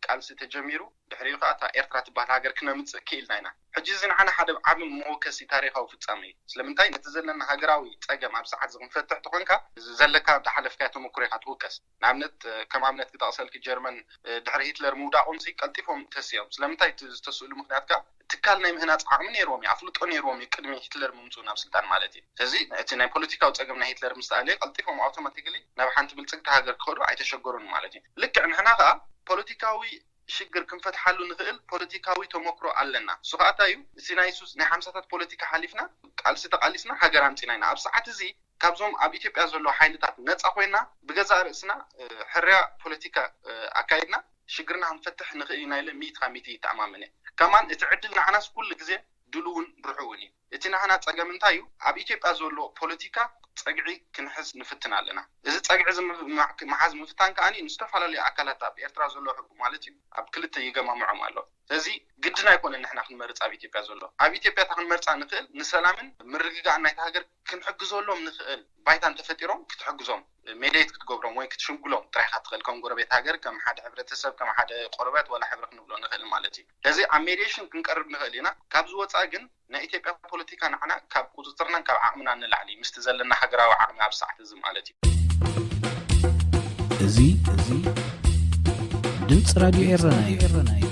ቃልሲ ተጀሚሩ ድሕሪኡ ከዓ እታ ኤርትራ ትበሃል ሃገር ክነምፅእ ክኢልና ኢና። ሕጂ እዚ ንዓና ሓደ ዓቢ መወከሲ ታሪኻዊ ፍጻመ እዩ። ስለምንታይ? ነቲ ዘለና ሃገራዊ ጸገም ኣብ ሰዓት እዚ ክንፈትሕ ተኾንካ፣ ዘለካ ዝሓለፍካዮ ተመኩሮ ኢኻ ትውቀስ። ንኣብነት፣ ከም ኣብነት ክጠቕሰልኪ፣ ጀርመን ድሕሪ ሂትለር ምውዳቖምሲ ቀልጢፎም ተሲኦም። ስለምንታይ? እቲ ዝተስእሉ ምኽንያት ከኣ ትካል ናይ ምህናጽ ዓቕሚ ነይርዎም እዩ፣ ኣፍልጦ ነይርዎም እዩ፣ ቅድሚ ሂትለር ምምጽኡ ናብ ስልጣን ማለት እዩ። ስለዚ እቲ ናይ ፖለቲካዊ ጸገም ናይ ሂትለር ምስ ተኣልየ፣ ቀልጢፎም ኣውቶማቲክሊ ናብ ሓንቲ ብልጽግቲ ሃገር ክኸዱ ኣይተሸገሩን ማለት እዩ። ልክዕ ንሕና ከኣ ፖለቲካዊ ሽግር ክንፈትሓሉ ንኽእል ፖለቲካዊ ተመክሮ ኣለና። እሱ ከኣ እንታይ እዩ? እቲ ናይ ሱስ ናይ ሓምሳታት ፖለቲካ ሓሊፍና፣ ቃልሲ ተቓሊስና፣ ሃገር ኣምጺና ኢና። ኣብ ሰዓት እዚ ካብዞም ኣብ ኢትዮጵያ ዘለዉ ሓይልታት ነጻ ኮይና፣ ብገዛእ ርእስና ሕርያ ፖለቲካ ኣካይድና ሽግርና ክንፈትሕ ንኽእል ኢና ኢለ ሚእቲ ካብ ሚእቲ ይተኣማመን እየ። ከማን እቲ ዕድል ንዓናስ ኩሉ ግዜ ድሉውን ርሑውን እዩ። እቲ ናህና ጸገም እንታይ እዩ? ኣብ ኢትዮጵያ ዘሎ ፖለቲካ ጸግዒ ክንሕዝ ንፍትን ኣለና። እዚ ጸግዒ እዚ ምሓዝ ምፍታን ከኣ ንዝተፈላለዩ ኣካላት ኣብ ኤርትራ ዘሎ ሕጉ ማለት እዩ ኣብ ክልተ ይገማምዖም ኣሎ። ስለዚ ግድን ኣይኮነን ንሕና ክንመርጽ ኣብ ኢትዮጵያ ዘሎ። ኣብ ኢትዮጵያ እታ ክንመርጻ ንኽእል ንሰላምን ምርግጋእን ናይታ ሃገር ክንሕግዘሎም ንኽእል ባይታ እንተፈጢሮም ክትሕግዞም ሜድየት ክትገብሮም ወይ ክትሽምግሎም ጥራይካ ትኽእል። ከም ጎረቤት ሃገር፣ ከም ሓደ ሕብረተሰብ፣ ከም ሓደ ቆርበት ወላ ሕብሪ ክንብሎ ንኽእል ማለት እዩ። ስለዚ ኣብ ሜድየሽን ክንቀርብ ንኽእል ኢና። ካብዚ ወፃኢ ግን ናይ ኢትዮጵያ ፖለቲካ ንዓና ካብ ቁፅፅርናን ካብ ዓቕምናን ንላዕሊ ምስቲ ዘለና ሃገራዊ ዓቕሚ ኣብ ሰዓት እዚ ማለት እዩ። እዚ እዚ ድምፂ ራድዮ ኤረና እዩ።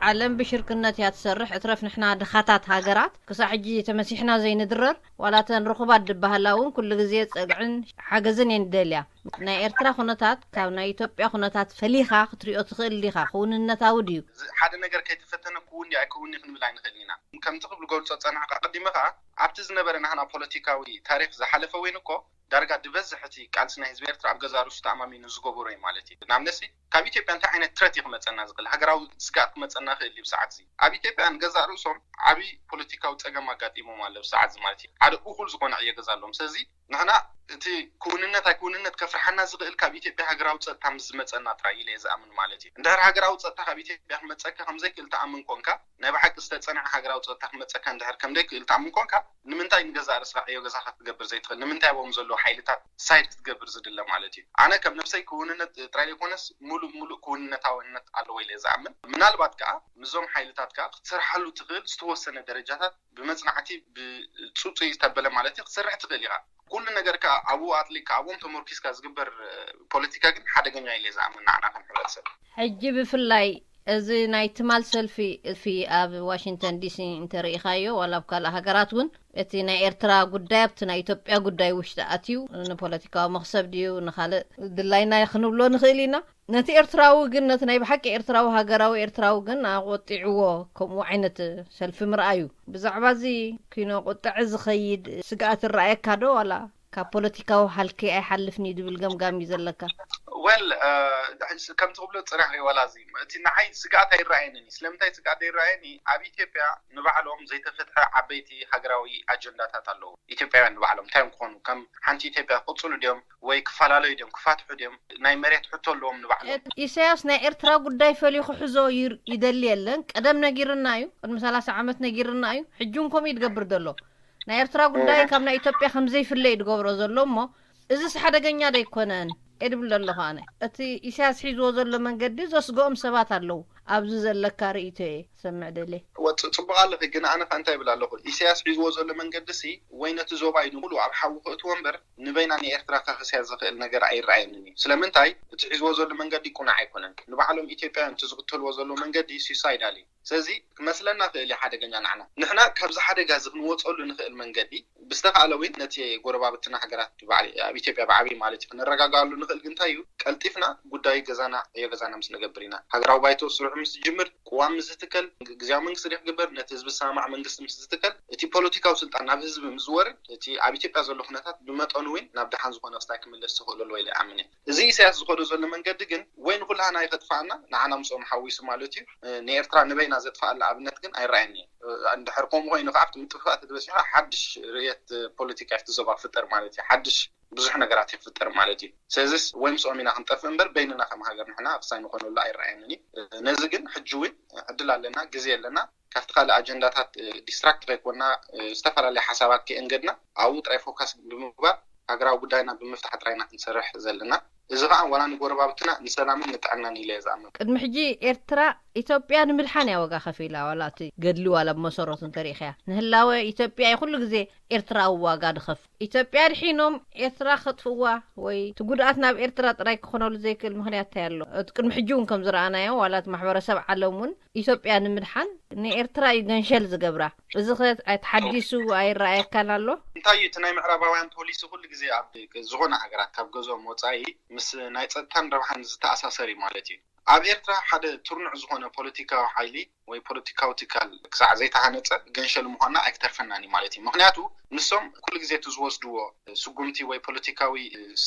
ዓለም ብሽርክነት እያ ትሰርሕ። እትረፍ ንሕና ድኻታት ሃገራት ክሳዕ ሕጂ ተመሲሕና ዘይንድረር፣ ዋላ እተን ርኹባት ዝበሃላ እውን ኩሉ ግዜ ጸግዕን ሓገዝን እየን ዝደልያ። ናይ ኤርትራ ኩነታት ካብ ናይ ኢትዮጵያ ኩነታት ፈሊኻ ክትሪኦ ትኽእል ዲኻ? ክውንነታዊ ድዩ? ሓደ ነገር ከይተፈተነ ክውን ድዩ ኣይከውን እዩ ክንብል ኣይንኽእልን ኢና። ከምቲ ክብል ገልጾ ጸናሕካ ኣቐዲመ ከኣ ኣብቲ ዝነበረ ናህና ፖለቲካዊ ታሪኽ ዝሓለፈ ወይን እኮ ዳርጋ ዝበዝሕ እቲ ቃልሲ ናይ ህዝቢ ኤርትራ ኣብ ገዛእ ርእሱ ተኣማሚኑ ዝገበሮ እዩ ማለት እዩ። ንኣብነትሲ ካብ ኢትዮጵያ እንታይ ዓይነት ትረት እዩ ክመጸና ዝኽእል? ሃገራዊ ስግኣት ክመጸና ይኽእል እዩ ብሰዓት እዚ። ኣብ ኢትዮጵያ ንገዛእ ርእሶም ዓቢ ፖለቲካዊ ጸገም ኣጋጢሞም ኣሎ ብሰዓት እዚ ማለት እዩ። ሓደ እኹል ዝኾነ ዕዮ ገዛ ኣለዎም። ስለዚ ንሕና እቲ ክውንነት ኣይክውንነት ከፍርሓና ዝኽእል ካብ ኢትዮጵያ ሃገራዊ ጸጥታ ምስ ዝመጸና ጥራይ ኢለ እየ ዝኣምን ማለት እዩ። እንድሕር ሃገራዊ ጸጥታ ካብ ኢትዮጵያ ክመጸካ ከምዘይክእል ትኣምን ኮንካ፣ ናይ ብሓቂ ዝተጸንዐ ሃገራዊ ጸጥታ ክመጸካ እንድሕር ከምዘይክእል ትኣምን ኮንካ፣ ንምንታይ ንገዛእ ርእስኻ ዕዮ ገዛኻ ክትገብር ዘይትኽእል? ንምንታይ ኣብኦም ዘለዉ ሓይልታት ሳይድ ክትገብር ዝድለ ማለት እዩ? ኣነ ከም ነብሰይ ክውንነት ጥራይ ዘይኮነስ ሙሉእ ብሙሉእ ክውንነታውነት ኣለዎ ኢለ እየ ዝኣምን። ምናልባት ከኣ ምስዞም ሓይልታት ከኣ ክትሰርሓሉ ትኽእል ዝተወሰነ ደረጃታት ብመጽናዕቲ ብጹጽይ ዝተበለ ማለት እዩ ክትሰርሕ ትኽእል ኢኻ። ኩሉ ነገር ከኣ ኣብኡ ኣጥሊቅካ ኣብኦም ተመርኪስካ ዝግበር ፖለቲካ ግን ሓደገኛ ኢለ እየ ዝኣምን ንዓና ከም ሕብረተሰብ። ሕጂ ብፍላይ እዚ ናይ ትማል ሰልፊ እፊ ኣብ ዋሽንግተን ዲሲ እንተርኢኻዮ ዋላ ኣብ ካልእ ሃገራት እውን እቲ ናይ ኤርትራ ጉዳይ ኣብቲ ናይ ኢትዮጵያ ጉዳይ ውሽጢ ኣትዩ ንፖለቲካዊ መኽሰብ ድዩ ንኻልእ ድላይና ክንብሎ ንኽእል ኢና። ነቲ ኤርትራዊ ግን ነቲ ናይ ብሓቂ ኤርትራዊ ሃገራዊ ኤርትራዊ ግን ኣቆጢዕዎ ከምኡ ዓይነት ሰልፊ ምርኣዩ። ብዛዕባ እዚ ኪኖ ቁጥዐ ዝኸይድ ስግኣት ይረኣየካ ዶ ዋላ ካብ ፖለቲካዊ ሃልኪ ኣይሓልፍን እዩ ዝብል ገምጋም እዩ ዘለካ? ወል ከምቲ ክብሎ ዝጸናሕክዮ ዋላ እዚ እቲ ንዓይ ስግኣት ኣይረኣየንን እዩ። ስለምንታይ ስግኣት ዘይረኣየኒ? ኣብ ኢትዮጵያ ንባዕሎም ዘይተፈትሐ ዓበይቲ ሃገራዊ ኣጀንዳታት ኣለዉ። ኢትዮጵያውያን ንባዕሎም እንታይ እዮም ክኾኑ? ከም ሓንቲ ኢትዮጵያ ክቕጽሉ ድዮም ወይ ክፈላለዩ ድዮም ክፋትሑ ድዮም? ናይ መሬት ሕቶ ኣለዎም ንባዕሎም። ኢሳያስ ናይ ኤርትራ ጉዳይ ፈልዩ ክሕዞ ይደሊ የለን። ቀደም ነጊርና እዩ፣ ቅድሚ ሰላሳ ዓመት ነጊርና እዩ። ሕጂ እውን ከምኡ እዩ ዝገብር ዘሎ። ናይ ኤርትራ ጉዳይ ካብ ናይ ኢትዮጵያ ከም ዘይፍለ እዩ ዝገብሮ ዘሎ እሞ እዚስ ሓደገኛ ዶ ኣይኮነን? እየ ድብል ዘለኹ ኣነ። እቲ ኢሳያስ ሒዝዎ ዘሎ መንገዲ ዘስግኦም ሰባት ኣለዉ። ኣብዚ ዘለካ ርእይቶ እየ ክሰምዕ ደልየ። ወ- ጽ- ጽቡቕ ኣለኺ፣ ግን ኣነ ከ እንታይ ይብል ኣለኹ? ኢሳያስ ሒዝዎ ዘሎ መንገዲ ሲ ወይ ነቲ ዞባ እዩ ንሙሉ ኣብ ሓዊ ከእትዎ እምበር ንበይና ንኤርትራ ከኽስያ ዝኽእል ነገር ኣይረኣየንን እዩ። ስለምንታይ? እቲ ሒዝዎ ዘሎ መንገዲ ቁኑዕ ኣይኮነን። ንባዕሎም ኢትዮጵያውያን እቲ ዝኽተልዎ ዘለዉ መንገዲ ሱሳይዳል እዩ። ስለዚ ክመስለና ክእል እዩ ሓደገኛ ንዓና። ንሕና ካብዚ ሓደጋ እዚ ክንወፀሉ ንኽእል መንገዲ ብዝተኻእለ ወይ ነቲ ጎረባብትና ሃገራት ብባዕሊ ኣብ ኢትዮጵያ ብዓብዪ ማለት እዩ ክነረጋግኣሉ ንኽእል ግን እንታይ እዩ ቀልጢፍና ጉዳይ ገዛና ዕዮ ገዛና ምስ ንገብር ኢና። ሃገራዊ ባይቶ ስርሑ ምስ ዝጅምር፣ ቅዋም ምስ ዝትከል፣ ግዝያዊ መንግስቲ ድዩ ክግበር፣ ነቲ ህዝቢ ዝሰማማዕ መንግስቲ ምስ ዝትከል፣ እቲ ፖለቲካዊ ስልጣን ናብ ህዝቢ ምስ ዝወርድ እቲ ኣብ ኢትዮጵያ ዘሎ ኩነታት ብመጠኑ እውን ናብ ደሓን ዝኾነ ክስታይ ክምለስ ዝኽእለሉ ኢለ ይኣምን እየ። እዚ ኢሳያስ ዝኸዶ ዘሎ መንገዲ ግን ወይ ንኹላህና እዩ ከጥፍኣና ንዓና ምስኦም ሓዊሱ ማለት እዩ፣ ንኤርትራ ንበይና ዘጥፍኣላ ኣብነት ግን ኣይረኣየኒ። እንድሕር ከምኡ ኮይኑ ከዓ ኣብቲ ምጥፍፋእ ተተበፂሑ ሓድሽ ርእየት ፖለቲካ ኣብቲ ዞባ ክፍጠር ማለት እዩ። ሓድሽ ብዙሕ ነገራት ይፍጠር ማለት እዩ። ስለዚስ ወይ ምስኦም ኢና ክንጠፍእ እምበር በይንና ከም ሃገር ንሕና ኣፍሳይ ንኾነሉ ኣይረኣየንን እዩ። ነዚ ግን ሕጂ እውን ዕድል ኣለና፣ ግዜ ኣለና። ካብቲ ካልእ ኣጀንዳታት ዲስትራክት ከይኮና ዝተፈላለየ ሓሳባት ከየንገድና ኣብኡ ጥራይ ፎካስ ብምግባር ሃገራዊ ጉዳይና ብምፍታሕ ጥራይና ክንሰርሕ ዘለና። እዚ ከዓ ዋላ ንጎረባብትና ንሰላምን ንጥዕናን ኢለ እየ ዝኣምን። ቅድሚ ሕጂ ኤርትራ ኢትዮጵያ ንምድሓን እያ ዋጋ ከፊላ፣ ዋላ እቲ ገድሊ ዋላ ብመሰረቱ እንተሪኢኽያ ንህላወ ኢትዮጵያ እዩ ኩሉ ግዜ ኤርትራዊ ዋጋ ድኸፍል። ኢትዮጵያ ድሒኖም ኤርትራ ከጥፍእዋ ወይ እቲ ጉድኣት ናብ ኤርትራ ጥራይ ክኾነሉ ዘይክእል ምኽንያት እንታይ ኣሎ? እቲ ቅድሚ ሕጂ እውን ከም ዝረኣናዮ ዋላ እቲ ማሕበረሰብ ዓለም እውን ኢትዮጵያ ንምድሓን ንኤርትራ እዩ ገንሸል ዝገብራ። እዚ ኸ ተሓዲሱ ኣይረኣየካን ኣሎ? እንታይ እዩ እቲ ናይ ምዕራባውያን ፖሊሲ ኩሉ ግዜ ኣብ ዝኾነ ሃገራት ካብ ገዝኦም ወፃኢ ምስ ናይ ፀጥታን ረብሓን ዝተኣሳሰር እዩ ማለት እዩ። ኣብ ኤርትራ ሓደ ትርኑዕ ዝኾነ ፖለቲካዊ ሓይሊ ወይ ፖለቲካዊ ትካል ክሳዕ ዘይተሃነፀ ገንሸል ምዃንና ኣይክተርፈናን እዩ ማለት እዩ። ምክንያቱ ንሶም ኩሉ ግዜ እቲ ዝወስድዎ ስጉምቲ ወይ ፖለቲካዊ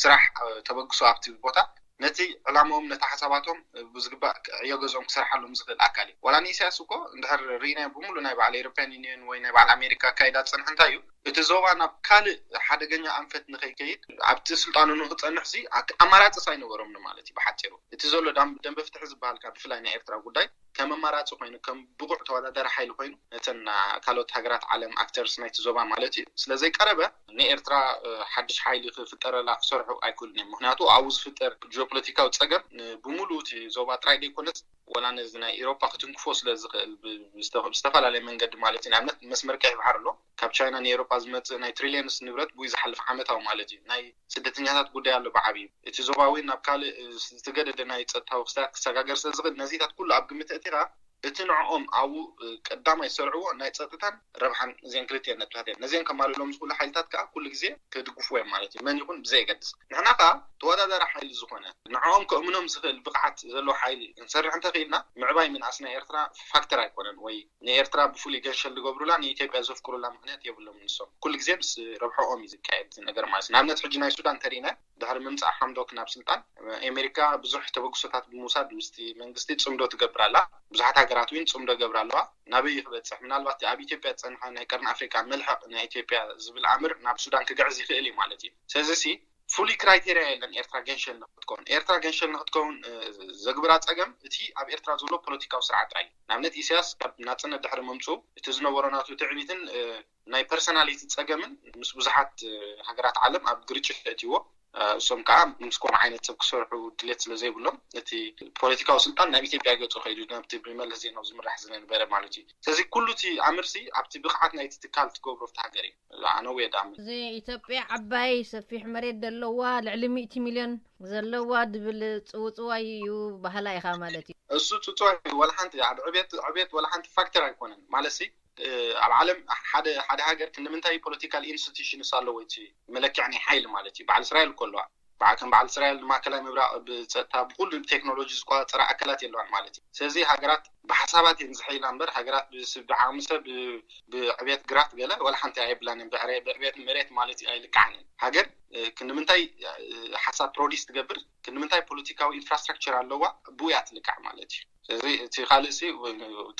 ስራሕ ተበግሶ ኣብቲ ቦታ ነቲ ዕላማኦም ነቲ ሓሳባቶም ብዝግባእ ዕዮ ገዝኦም ክሰርሓሎም ዝኽእል ኣካል እዩ። ዋላ ንኢሳያስ እኮ እንድሕር ርኢናዮ ብምሉእ ናይ በዓል ኤሮፓያን ዩኒየን ወይ ናይ በዓል ኣሜሪካ ኣካይዳ ዝፀንሐ እንታይ እዩ እቲ ዞባ ናብ ካልእ ሓደገኛ ኣንፈት ንኸይከይድ ኣብቲ ስልጣኑ ንክፀንሕ ሲ ኣማራፅስ ኣይነበሮምን ማለት እዩ። ብሓፂሩ እቲ ዘሎ ደንበ ፍትሒ ዝበሃል ብፍላይ ናይ ኤርትራ ጉዳይ ከም ኣማራፂ ኮይኑ ከም ብቑዕ ተወዳዳሪ ሓይሊ ኮይኑ ነተን ካልኦት ሃገራት ዓለም ኣክተርስ ናይቲ ዞባ ማለት እዩ ስለዘይቀረበ ንኤርትራ ሓድሽ ሓይሊ ክፍጠረላ ክሰርሑ ኣይክእሉን እዮም። ምክንያቱ ኣብኡ ዝፍጠር ጂኦፖለቲካዊ ፀገም ብሙሉእ እቲ ዞባ ጥራይ ዘይኮነስ ዋላ ነዚ ናይ ኤሮጳ ክትንክፎ ስለ ዝኽእል ብዝተፈላለየ መንገዲ ማለት እዩ። ንኣብነት መስመር ቀይሕ ባሕሪ ኣሎ። ካብ ቻይና ንኤሮጳ ዝመፅእ ናይ ትሪልየንስ ንብረት ብኡ ዝሓልፍ ዓመታዊ ማለት እዩ። ናይ ስደተኛታት ጉዳይ ኣሎ ብዓብዩ። እቲ ዞባ እውን ናብ ካልእ ዝተገደደ ናይ ፀጥታዊ ክስታት ክሰጋገር ስለ ዝኽእል ነዚታት ኩሉ ኣብ ግምት ኣእቲኻ እቲ ንዕኦም ኣብኡ ቀዳማይ ዝሰርዕዎ ናይ ፀጥታን ረብሓን እዚአን ክልቲአን ነጥብታት እየን። ነዚአን ከማልእሎም ዝኽእሉ ሓይልታት ከዓ ኩሉ ግዜ ክድግፍዎ እዮም ማለት እዩ። መን ይኹን ብዘየገድስ ንሕና ከዓ ተወዳዳሪ ሓይሊ ዝኾነ ንዕኦም ከእምኖም ዝኽእል ብቕዓት ዘለዎ ሓይሊ ክንሰርሕ እንተኽኢልና ምዕባይ ምንኣስ ናይ ኤርትራ ፋክተር ኣይኮነን ወይ ንኤርትራ ብፍሉይ ገንሸል ዝገብሩላ ንኢትዮጵያ ዘፍቅሩላ ምኽንያት የብሎም። ንሶም ኩሉ ግዜ ምስ ረብሐኦም እዩ ዝካየድ ነገር ማለት ንኣብነት ሕጂ ናይ ሱዳን ተሪእና ድሕሪ ምምፃእ ሓምዶክ ናብ ስልጣን ኣሜሪካ ብዙሕ ተበግሶታት ብምውሳድ ምስቲ መንግስቲ ፅምዶ ትገብር ኣላ። ብዙሓት ሃገራት እውን ፅምዶ ይገብራ ኣለዋ። ናበይ ክበፅሕ ምናልባት ኣብ ኢትዮጵያ ዝፀንሐ ናይ ቀርኒ ኣፍሪካ መልሕቕ ናይ ኢትዮጵያ ዝብል ኣምር ናብ ሱዳን ክግዕዝ ይኽእል እዩ ማለት እዩ። ስለዚ ሲ ፍሉይ ክራይቴርያ የለን ኤርትራ ገንሸል ንክትከውን። ኤርትራ ገንሸል ንክትከውን ዘግብራ ፀገም እቲ ኣብ ኤርትራ ዘሎ ፖለቲካዊ ስርዓት ጥራይ እዩ። ንኣብነት ኢሳያስ ካብ ናፅነት ድሕሪ ምምፅኡ እቲ ዝነበሮ ናቱ ትዕቢትን ናይ ፐርሰናሊቲ ፀገምን ምስ ብዙሓት ሃገራት ዓለም ኣብ ግርጭት የእትይዎ። እሶም ከዓ ምስ ከምኡ ዓይነት ሰብ ክሰርሑ ድሌት ስለ ዘይብሎም እቲ ፖለቲካዊ ስልጣን ናብ ኢትዮጵያ ገፁ ከይዱ ናብቲ ብመለስ ዜናዊ ዝምራሕ ዝነበረ ማለት እዩ። ስለዚ ኩሉ እቲ ኣምርሲ ኣብቲ ብቕዓት ናይቲ ትካል ትገብሮ ኣብቲ ሃገር እዩ። ኣነ ውየ ድኣምን። እዚ ኢትዮጵያ ዓባይ ሰፊሕ መሬት ዘለዋ ልዕሊ ሚእቲ ሚልዮን ዘለዋ ድብል ፅውፅዋይ እዩ ባህላ ኢኻ ማለት እዩ። እሱ ፅውፅዋይ ወላ ሓንቲ ኣብ ዕቤት ዕቤት ወላ ሓንቲ ፋክተር ኣይኮነን ማለት ሲ ኣብ ዓለም ሓደ ሓደ ሃገር ክንምንታይ ፖለቲካል ኢንስቲቱሽንስ ኣለዎ እቲ መለክዕ ናይ ሓይሊ ማለት እዩ። በዓል እስራኤል እኮ ኣለዋ። በዓ- ከም በዓል እስራኤል ንማእከላይ ምብራቕ ብፀጥታ ብኩሉ ቴክኖሎጂ ዝቆፃፀራ ኣካላት የለዋን ማለት እዩ። ስለዚ ሃገራት ብሓሳባት እየን ዝሕይላ እምበር ሃገራት ብስ- ብዓቕሚ ሰብ ብ- ብዕቤት ግራት ገለ ወላ ሓንቲ ኣየብላን እየን። ብዕረ- ብዕቤት መሬት ማለት እዩ ኣይልክዓን እየን። ሃገር እ፣ ክንምንታይ እ፣ ሓሳብ ፕሮዲስ ትገብር ክንምንታይ ፖለቲካዊ ኢንፍራስትራክቸር ኣለዋ ብኡ እያ ትልካዕ ማለት እዩ። ስለዚ እቲ ካልእ ሲ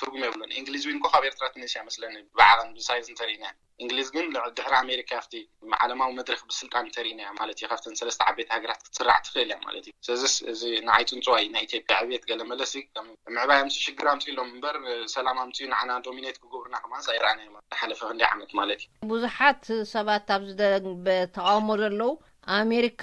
ትርጉም የብሉን። እንግሊዝ ዊን እኮ ካብ ኤርትራ ትንስ እያ መስለኒ ብዓቐን ብሳይዝ እንተርኢና። እንግሊዝ ግን ድሕሪ ኣሜሪካ ኣብቲ ዓለማዊ መድረክ ብስልጣን እንተርኢና እያ ማለት እዩ። ካብተን ሰለስተ ዓበይቲ ሃገራት ክትስራዕ ትኽእል እያ ማለት እዩ። ስለዚስ እዚ ንዓይ ፅንፅዋይ ናይ ኢትዮጵያ ዕብየት ገለ መለሲ ከም ምዕባይ ኣምፅኡ ሽግር ኣምፅኡ ኢሎም እምበር ሰላም ኣምፅኡ ንዓና ዶሚኔት ክገብሩና ከማንስ ኣይረኣናዮም ዝሓለፈ ክንደይ ዓመት ማለት እዩ። ብዙሓት ሰባት ኣብዚ ደንበ ተቓውሞ ዘለዉ ኣሜሪካ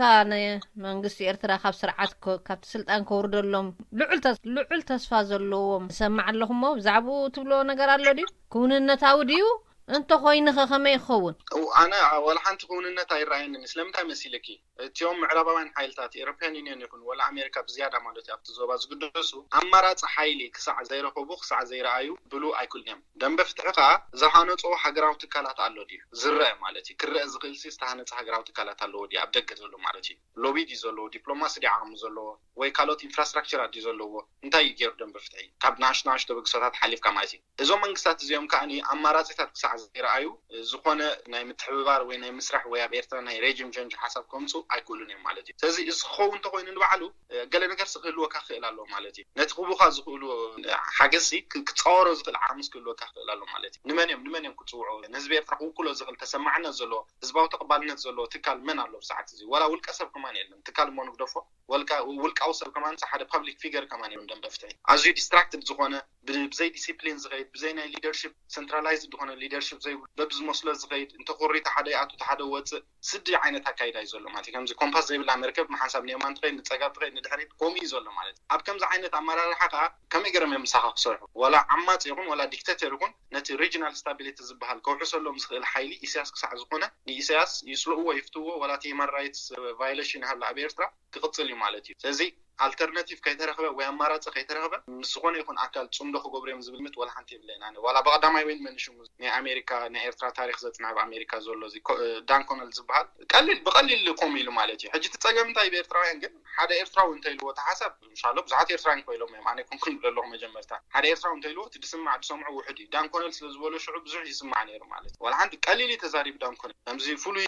ንመንግስቲ ኤርትራ ካብ ስርዓት ከ- ካብቲ ስልጣን ከውርደሎም ልዑል ተስ- ልዑል ተስፋ ዘለዎም እሰምዕ ኣለኹሞ ብዛዕባኡ ትብልዎ ነገር ኣሎ ድዩ? ክውንነታዊ ድዩ? እንተኾይኑ ኸ ከመይ ይኸውን? እው፣ ኣነ ዋላ ሓንቲ ክውንነት ኣይረኣየንን። ስለምንታይ መሲልኪ? እቲኦም ምዕራባውያን ሓይልታት ኤሮፕያን ዩኒየን ይኹን ወላ ኣሜሪካ ብዝያዳ ማለት እዩ ኣብቲ ዞባ ዝግደሱ ኣማራፂ ሓይሊ ክሳዕ ዘይረኸቡ ክሳዕ ዘይረኣዩ ብሉ ኣይክእሉን እዮም። ደንበ ፍትሒ ከዓ ዝሃነፅኦ ሃገራዊ ትካላት ኣሎ ድዩ ዝረአ ማለት እዩ። ክረአ ዝኽእል ሲ ዝተሃነፀ ሃገራዊ ትካላት ኣለዎ ድዩ ኣብ ደገ ዘሎ ማለት እዩ። ሎቢ ድዩ ዘለዎ፣ ዲፕሎማሲ ድዩ ዓቕሚ ዘለዎ ወይ ካልኦት ኢንፍራስትራክቸር ድዩ ዘለዎ እንታይ እዩ ገይሩ ደንበ ፍትሒ ካብ ንኣሽናሽ ተበግሶታት ሓሊፍካ ማለት እዩ። እዞም መንግስታት እዚኦም ከዓ ኣማራፂታት ክሳዕ ዘይረኣዩ ዝኾነ ናይ ምትሕብባር ወይ ናይ ምስራሕ ወይ ኣብ ኤርትራ ናይ ሬጅም ቸንጅ ሓሳብ ከምፁ ኣይክእሉን እዮም ማለት እዩ። ስለዚ እዚ ክኸውን እንተኮይኑ ንባዕሉ ገለ ነገር ክህልወካ ክኽእል ኣለዎ ማለት እዩ። ነቲ ክቡካ ዝኽእሉ ሓገዝሲ ክፃወሮ ዝኽእል ዓቕምስ ክህልወካ ክኽእል ኣሎ ማለት እዩ። ንመን እዮም ንመን እዮም ክፅውዑ? ንህዝቢ ኤርትራ ክውክሎ ዝኽእል ተሰማዕነት ዘለዎ ህዝባዊ ተቐባልነት ዘለዎ ትካል መን ኣሎ ብሰዓት እዚ? ዋላ ውልቀ ሰብ ከማን የለን። ትካል እሞ ንግደፎ ወልቃ ውልቃዊ ሰብ ከማን ሓደ ፓብሊክ ፊገር ከማን እዮም ደንበ ፍትሒ ኣዝዩ ዲስትራክትድ ዝኾነ ብዘይ ዲሲፕሊን ዝኸይድ፣ ብዘይ ናይ ሊደርሽፕ፣ ሰንትራላይዝድ ዝኾነ ሊደርሽፕ ዘይብሉ፣ በብዝመስሎ ዝኸይድ፣ እንተኮሪተ ሓደ ይኣቱ፣ ሓደ ወፅእ፣ ስዲ ዓይነት ኣካይዳ እዩ ዘሎ ማለት እዩ። ከምዚ ኮምፓስ ዘይብላ መርከብ ሓንሳብ ንየማን ትኸይድ፣ ንፀጋም ትኸይድ፣ ንድሕሪት፣ ከምኡ እዩ ዘሎ ማለት እዩ። ኣብ ከምዚ ዓይነት ኣመራርሓ ከዓ ከመይ ገይሮም እዮም ምሳኻ ክሰርሑ? ዋላ ዓማፅ ይኹን ዋላ ዲክተተር ይኹን፣ ነቲ ሪጅናል ስታቢሊቲ ዝበሃል ከውሕሰሎም ዝኽእል ሓይሊ ኢሳያስ ክሳዕ ዝኾነ፣ ንኢሳያስ ይፅልእዎ ይፍትዎ፣ ዋላ እቲ ሂማን ራይትስ ቫዮሌሽን ይሃሉ ኣብ ኤርትራ ክቕፅል እዩ ማለት እዩ። ስለዚ ኣልተርናቲቭ ከይተረኽበ ወይ ኣማራፂ ከይተረኽበ፣ ምስ ዝኾነ ይኹን ኣካል ፅምዶ ክገብሩ እዮም ዝብል ምት ዋላ ሓንቲ የብለይን። ኣነ ዋላ ብቐዳማይ ወይን መንሽሙ ናይ ኣሜሪካ፣ ናይ ኤርትራ ታሪክ ዘፅንዐ ኣብ ኣሜሪካ ዘሎ እዚ ኮ- ዳን ኮነል ዝበሃል ቀሊል ብቐሊል ኮም ኢሉ ማለት እዩ። ሕጂ እቲ ፀገም እንታይ ብኤርትራውያን ግን ሓደ ኤርትራዊ እንተይልዎ እቲ ሓሳብ እንሻሎ ብዙሓት ኤርትራውያን ኮይሎም እዮም። ኣነ ኮንኩን ይብለ ኣለኹ መጀመርታ ሓደ ኤርትራዊ እንተይልዎ እቲ ድስማዕ ድሰምዖ ውሕድ እዩ። ዳን ኮነል ስለ ዝበሎ ሽዑ ብዙሕ ይስማዕ ነይሩ ማለት እዩ። ዋላ ሓንቲ ቀሊል እዩ ተዛሪቡ ዳን ኮነል ከምዚ ፍሉይ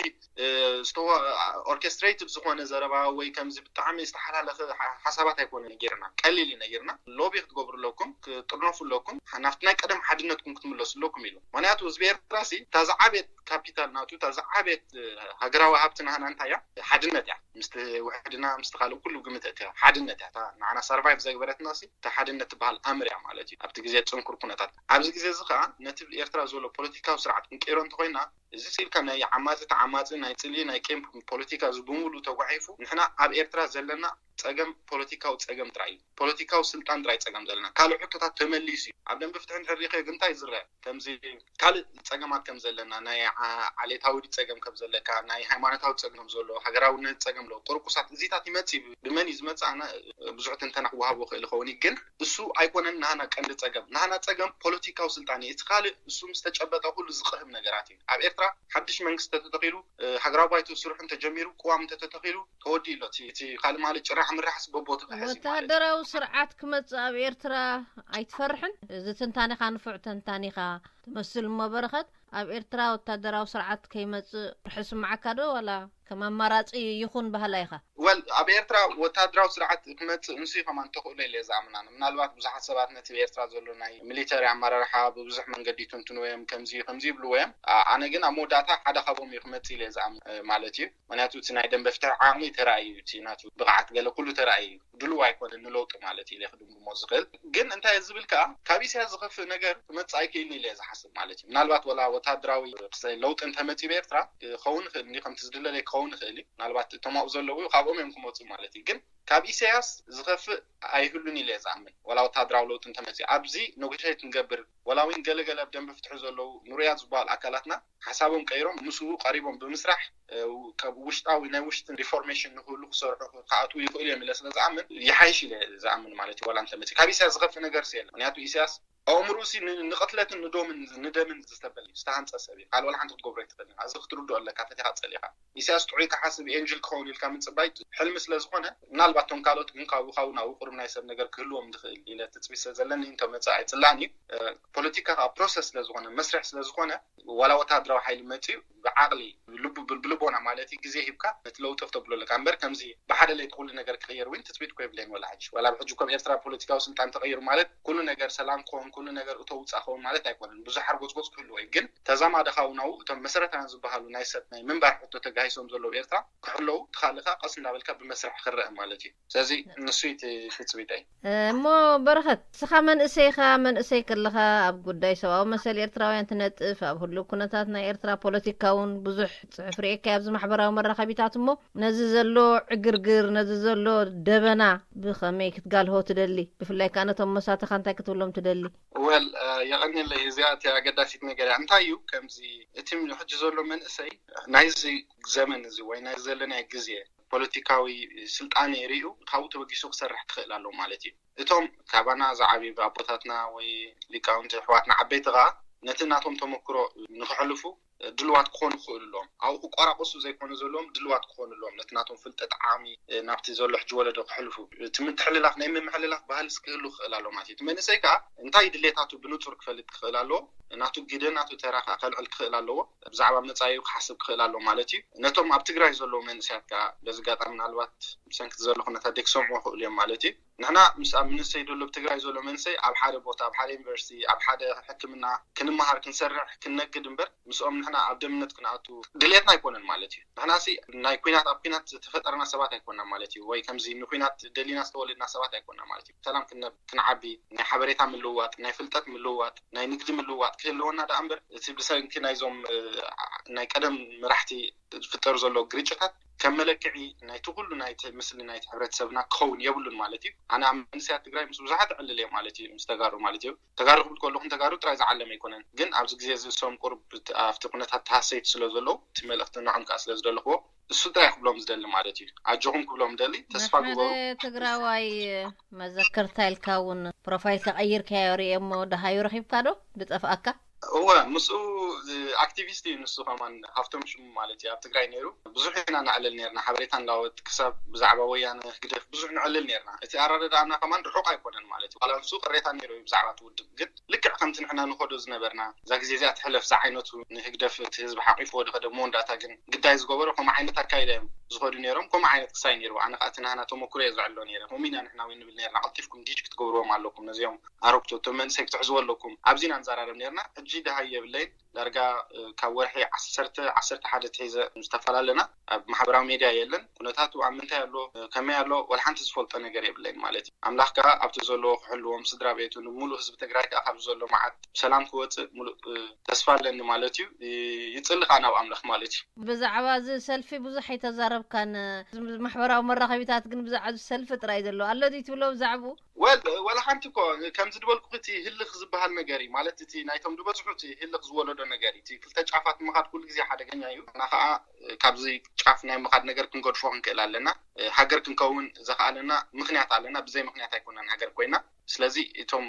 ኦርኬስትሬትድ ዝኾነ ዘረባ ወይ ከምዚ ብጣዕሚ ዝተሓላለኸ ሓሳባት ኣይኮነ ነጊርና፣ ቀሊል እዩ ነጊርና። ሎቢ ክትገብሩ ኣለኩም፣ ክጥርነፉ ኣለኩም፣ ናብቲ ናይ ቀደም ሓድነትኩም ክትምለሱ ኣለኩም ኢሉ። ምክንያቱ ህዝቢ ኤርትራ ሲ እታ ዝዓበየት ካፒታል ናቱ እታ ዝዓበየት ሃገራዊ ሃብቲ ናህና እንታይ እያ? ሓድነት እያ። ምስቲ ውሕድና ምስቲ ካልእ ኩሉ ግምት እትያ ሓድነት እያ። እታ ንዓና ሰርቫይቭ ዘግበረትና ሲ እታ ሓድነት ትበሃል ኣምር እያ ማለት እዩ። ኣብቲ ግዜ ፅንኩር ኩነታት ኣብዚ ግዜ እዚ ከዓ ነቲ ኤርትራ ዘሎ ፖለቲካዊ ስርዓት ክንቀይሮ እንተኮይና እዚ ሲልካ ናይ ዓማፂ ተዓማፂ ናይ ፅልኢ ናይ ቂም ፖለቲካ እዚ ብምሉ ተጓሒፉ ንሕና ኣብ ኤርትራ ዘለና ፀገም ፖለቲካዊ ፀገም ጥራይ እዩ። ፖለቲካዊ ስልጣን ጥራይ ፀገም ዘለና ካልእ ሕቶታት ተመሊሱ እዩ። ኣብ ደንበ ፍትሒ እንድሕር ሪኢኸ ግን እንታይ ዝረአ ከምዚ ካልእ ፀገማት ከም ዘለና ናይ ዓሌታዊ ፀገም ከም ዘለካ ናይ ሃይማኖታዊ ፀገም ዘሎ ሃገራውነት ፀገም ኣሎ ቅርቁሳት እዚታት ይመፅእ ብመን እዩ ዝመፅእ ኣነ ብዙሕ ትንተና ክወሃቦ ክእል ይኸውን እዩ። ግን እሱ ኣይኮነን ናህና ቀንዲ ፀገም ናህና ፀገም ፖለቲካዊ ስልጣን እዩ። እቲ ካልእ እሱ ምስ ተጨበጠ ኩሉ ዝቕህም ነገራት እዩ። ኣብ ኤርትራ ሓድሽ መንግስቲ ተተተኺሉ ሃገራዊ ባይቶ ስርሑ እንተጀሚሩ ቅዋም እንተተተኺሉ ተወዲኡ ኣሎ። እቲ ካልእ ማለት ጭራሕ ምራሕስ በቦ ትኽሕዝ እዩ ማለት እዩ። ወታደራዊ ስርዓት ክመፅእ ኣብ ኤርትራ ኣይትፈርሕን? እዚ ትንታኔኻ ንፉዕ ተንታኒኻ ትመስል እሞ በረኸት ኣብ ኤርትራ ወታደራዊ ስርዓት ከይመፅእ ፍርሒ ስምዓካ ዶ ዋላ ከም ኣማራፂ ይኹን ባህላ ኢኻ? ወል ኣብ ኤርትራ ወታደራዊ ስርዓት ክመፅእ ንሱ ከማን ተኽእሎ ኢለ ዝኣምና ምናልባት ብዙሓት ሰባት ነቲ ኤርትራ ዘሎ ናይ ሚሊተሪ ኣመራርሓ ብብዙሕ መንገዲ ይትንትንዎ እዮም ከምዚ ከምዚ ይብልዎ እዮም። ኣነ ግን ኣብ መወዳእታ ሓደ ካብኦም እዩ ክመፅእ ኢለ ዝኣምን ማለት እዩ። ምክንያቱ እቲ ናይ ደንበ ፍትሒ ዓቕሚ ተራእዩ እቲ ናቱ ብቕዓት ገለ ኩሉ ተራእዩ ድልው ኣይኮነን ንለውጢ ማለት ኢለ ክድምድሞ ዝኽእል። ግን እንታይ ዝብል ከዓ ካብ ኢሳያስ ዝኸፍእ ነገር ክመፅእ ኣይክእልን ኢለ ዝሓስብ ማለት እዩ። ምናልባት ወላ ወታደራዊ ለውጢ እንተመፂ ብኤርትራ ክኸውን ይኽእል እንዲ ከምቲ ዝድለለይ ክኸውን ይኽእል እዩ። ምናልባት እቶም ኣብኡ ዘለዉ ካብኦም እዮም ክመፁ ማለት እዩ። ግን ካብ ኢሳያስ ዝኸፍእ ኣይህሉን ኢለ ዝኣምን። ወላ ወታደራዊ ለውጢ እንተመፂ ኣብዚ ኖጎሽት ንገብር ወላ እውን ገለገለ ኣብ ደንበ ፍትሒ ዘለዉ ንሩያት ዝበሃሉ ኣካላትና ሓሳቦም ቀይሮም ምስኡ ቀሪቦም ብምስራሕ ውሽጣዊ ናይ ውሽጥን ሪፎርሜሽን ንክህሉ ክሰርሑ ክኣትዉ ይኽእሉ እዮም ኢለ ስለ ዝኣምን ይሓይሽ ኢለ ዝኣምን ማለት እዩ። ዋላ እንተመፂ ካብ ኢሳያስ ዝኸፍእ ነገር የለን። ምክንያቱ ኢሳያስ ኣእምሩሲ ንቕትለትን ንዶምን ንደምን ዝተበል ዝተሃንፀ ሰብ እዩ። ካልእ ዋላ ሓንቲ ክትገብሮ ኣይትኽእልን። እዚ ክትርድኦ ኣለካ ፈቲኻ ፀሊኻ። ኢሳያስ ጥዑይ ክሓስብ ኤንጅል ክኸውን ኢልካ ምፅባይ ሕልሚ ስለ ዝኾነ ምናልባት ቶም ካልኦት ግን ካብኡ ካብኡ ናብኡ ቁሩብ ናይ ሰብ ነገር ክህልዎም ዝኽእል ኢለ ትፅቢት ስለ ዘለኒ እንተመፀ ኣይፅላእን እዩ። ፖለቲካ ከዓ ፕሮሰስ ስለ ዝኾነ መስርሕ ስለ ዝኾነ ዋላ ወታደራዊ ሓይሊ መፅዩ ብዓቕሊ ብልቦና ማለት ግዜ ሂብካ ነቲ ለውጢ ክተብሎ ኣለካ እምበር ከምዚ ብሓደ ለይቲ ኩሉ ነገር ክቕየር እውን ትፅቢት ኮ የብለይን። ዋላ ሕጂ ዋላ ኣብ ሕጂ ከም ኤርትራ ፖለቲካዊ ስልጣን ተቐይሩ ማለት ኩሉ ነገር ሰላም ክኸውን ኩሉ ነገር እቶ ውፃእ ክኸውን ማለት ኣይኮነን። ብዙሕ ሓርጎፅጎፅ ክህልዎ እዩ። ግን ተዛማዲ ካብኡ ናብኡ እቶም መሰረታውያን ዝበሃሉ ናይ ሰብ ናይ ምንባር ሕቶ ተጋሂሶም ዘለዉ ኤርትራ ክሕለዉ ትኻልኻ ቀስ እንዳበልካ ብመስርሕ ክረአ ማለት እዩ። ስለዚ ንሱ እዩ ትፅቢተይ። እሞ በረኸት እስኻ መንእሰይ ኢኻ። መንእሰይ ከለኻ ኣብ ጉዳይ ሰብኣዊ መሰል ኤርትራውያን ትነጥፍ፣ ኣብ ህሉው ኩነታት ናይ ኤርትራ ፖለቲካውን ብዙሕ ጽሑፍ ርእየካ ኣብዚ ማሕበራዊ መራኸቢታት። እሞ ነዚ ዘሎ ዕግርግር ነዚ ዘሎ ደበና ብኸመይ ክትጋልሆ ትደሊ? ብፍላይ ከኣ ነቶም መሳትኻ እንታይ ክትብሎም ትደሊ? ወል የቐንየለይ እዚኣ እቲ ኣገዳሲት ነገር እያ። እንታይ እዩ ከምዚ እቲ ሕጂ ዘሎ መንእሰይ ናይዚ ዘመን እዚ ወይ ናይ ዘለናይ ግዜ ፖለቲካዊ ስልጣን ሪኡ ካብኡ ተበጊሱ ክሰርሕ ክኽእል ኣለዎ ማለት እዩ። እቶም ካባና ዝዓብዩ ኣቦታትና ወይ ሊቃውንቲ ኣሕዋትና ዓበይቲ ከዓ ነቲ ናቶም ተመክሮ ንክሕልፉ ድልዋት ክኾኑ ክኽእሉ ኣለዎም። ኣብኡ ክቆራቆሱ ዘይኮነ ዘለዎም ድልዋት ክኾኑ ኣለዎም። ነቲ ናቶም ፍልጠት ዓቕሚ ናብቲ ዘሎ ሕጂ ወለዶ ክሕልፉ እቲ ምትሕልላፍ ናይ ምምሕልላፍ ባህልስ ክህሉ ክኽእል ኣሎ ማለት እዩ። እቲ መንእሰይ ከዓ እንታይ ድሌታቱ ብንፁር ክፈልጥ ክኽእል ኣለዎ። ናቱ ግደ ናቱ ተራ ከዓ ከልዕል ክኽእል ኣለዎ። ብዛዕባ መፃኢኡ ክሓስብ ክኽእል ኣለዎ ማለት እዩ። ነቶም ኣብ ትግራይ ዘለዉ መንእሰያት ከዓ በዚ ኣጋጣሚ ምናልባት ብሰንኪ ዘሎ ኩነታት ዘይክሰምዑ ይኽእሉ እዮም ማለት እዩ። ንሕና ምስ ኣብ መንእሰይ ዘሎ፣ ኣብ ትግራይ ዘሎ መንእሰይ ኣብ ሓደ ቦታ፣ ኣብ ሓደ ዩኒቨርሲቲ፣ ኣብ ሓደ ሕክምና ክንመሃር፣ ክንሰርሕ፣ ክንነግድ እምበር ምስኦም ንሕና ኣብ ደምነት ክንኣቱ ድልየትና ኣይኮነን ማለት እዩ። ንሕና ሲ ናይ ኩናት፣ ኣብ ኩናት ዝተፈጠርና ሰባት ኣይኮና ማለት እዩ። ወይ ከምዚ ንኩናት ደሊና ዝተወለድና ሰባት ኣይኮና ማለት እዩ። ሰላም ክንነብ-፣ ክንዓቢ፣ ናይ ሓበሬታ ምልውዋጥ፣ ናይ ፍልጠት ምልውዋጥ፣ ናይ ንግዲ ምልውዋጥ ክህልወና ደኣ እምበር፣ እቲ ብሰንኪ ናይዞም፣ እ፣ ናይ ቀደም መራሕቲ ዝፍጠሩ ዘለዉ ግርጭታት ከም መለክዒ ናይቲ ኩሉ ናይቲ ምስሊ ናይቲ ሕብረተሰብና ክኸውን የብሉን ማለት እዩ። ኣነ ኣብ መንእሰያት ትግራይ ምስ ብዙሓት እዕልል እየ ማለት እዩ፣ ምስ ተጋሩ ማለት እዩ። ተጋሩ ክብል ከለኹ ንተጋሩ ጥራይ ዝዓለመ ኣይኮነን፣ ግን ኣብዚ ግዜ እዚ እሶም ቁሩብ ኣብቲ ኩነታት ተሃሰይቲ ስለ ዘለዉ፣ እቲ መልእኽቲ ንዖም ከኣ ስለ ዝደለኽዎ፣ እሱ ጥራይ ክብሎም ዝደሊ ማለት እዩ። ኣጆኹም ክብሎም ደሊ፣ ተስፋ መሓረ ግበሩ። ትግራዋይ መዘከርታ ኢልካ እውን ፕሮፋይል ከቐይርካዮ ርእየ እሞ፣ ደሃዩ ረኺብካ ዶ ዝጠፍኣካ? እወ፣ ምስኡ፣ እ፣ ኣክቲቪስት እዩ ንሱ ከማን፣ ሃፍቶም ሽሙ ማለት እዩ። ኣብ ትግራይ ነይሩ፣ ብዙሕ ኢና ነዕልል ነርና፣ ሓበሬታ ንላወጥ፣ ክሳብ ብዛዕባ ወያነ ህግደፍ ብዙሕ ነዕልል ነርና። እቲ ኣረዳድኣና ከማን ርሑቕ ኣይኮነን ማለት እዩ። ዋላ ንሱ ቅሬታ ነይሩ እዩ ብዛዕባ እቲ ውድብ፣ ግን ልክዕ ከምቲ ንሕና ንኸዶ ዝነበርና፣ እዛ ግዜ እዚኣ ትሕለፍ፣ እዛ ዓይነቱ ንህግደፍ እቲ ህዝቢ ሓቂፍዎ ዝኸደ መወዳእታ ግን ግዳይ ዝገበሮ፣ ከምኡ ዓይነት ኣካይዳ እዮም ዝኸዱ ነይሮም። ከምኡ ዓይነት ክሳይ ነይሩ። ኣነ ከዓ እቲ ናህና ተመኩሮ እየ ዘዕሎ ነይረ። ከምኡ ኢና ንሕና እውን ንብል ነርና፣ ቀልጢፍኩም ዲጅ ክትገብርዎም ኣለኩም ነዚኦም ኣረግቶ፣ እቶም መንእሰይ ክትሕዝዎ ኣለኩም። ኣብዚ ኢና ንዘራረብ ነርና። ሕጂ ደሃይ የብለይን። ዳርጋ፣ እ፣ ካብ ወርሒ ዓሰርተ፣ ዓሰርተ ሓደ ትሒዘ ምስ ተፈላለና ኣብ ማሕበራዊ ሜድያ የለን። ኩነታቱ ኣብ ምንታይ ኣሎ፣ እ፣ ከመይ ኣሎ፣ ወላ ሓንቲ ዝፈልጦ ነገር የብለይን ማለት እዩ። ኣምላኽ ከኣ ኣብቲ ዘለዎ ክሕልዎም፣ ስድራ ቤቱ፣ ንምሉእ ህዝቢ ትግራይ ከኣ ካብዚ ዘሎ መዓት ብሰላም ክወጽእ ሙሉእ፣ እ፣ ተስፋ ኣለኒ ማለት እዩ። ይ-፣ ይጽሊ ከኣ ናብ ኣምላኽ ማለት እዩ። ብዛዕባ እዚ ሰልፊ ብዙሕ ኣይተዛረብካን። ማሕበራዊ መራኸቢታት ግን ብዛዕባ እዚ ሰልፊ ጥራይ ዘሎ ኣሎ ድዩ ትብሎ ብዛዕባኡ? ወል-፣ ወላ ሓንቲ እኮ፣ ከምዚ ዝበልኩ እቲ ህልኽ ዝበሃል ነገር እዩ። ማለት እቲ ናይቶም ዝበዝሑ እቲ ህልኽ ዝወለዶ ነገር እዩ። እቲ ክልተ ጫፋት ምኻድ ኩሉ ግዜ ሓደገኛ እዩ። እና ኸዓ ካብዚ ጫፍ ናይ ምኻድ ነገር ክንገድፎ ክንክእል ኣለና። ሃገር ክንከውን ዘኽኣለና ምኽንያት ኣለና። ብዘይ ምኽንያት ኣይኮነን ሃገር ኮይና። ስለዚ እቶም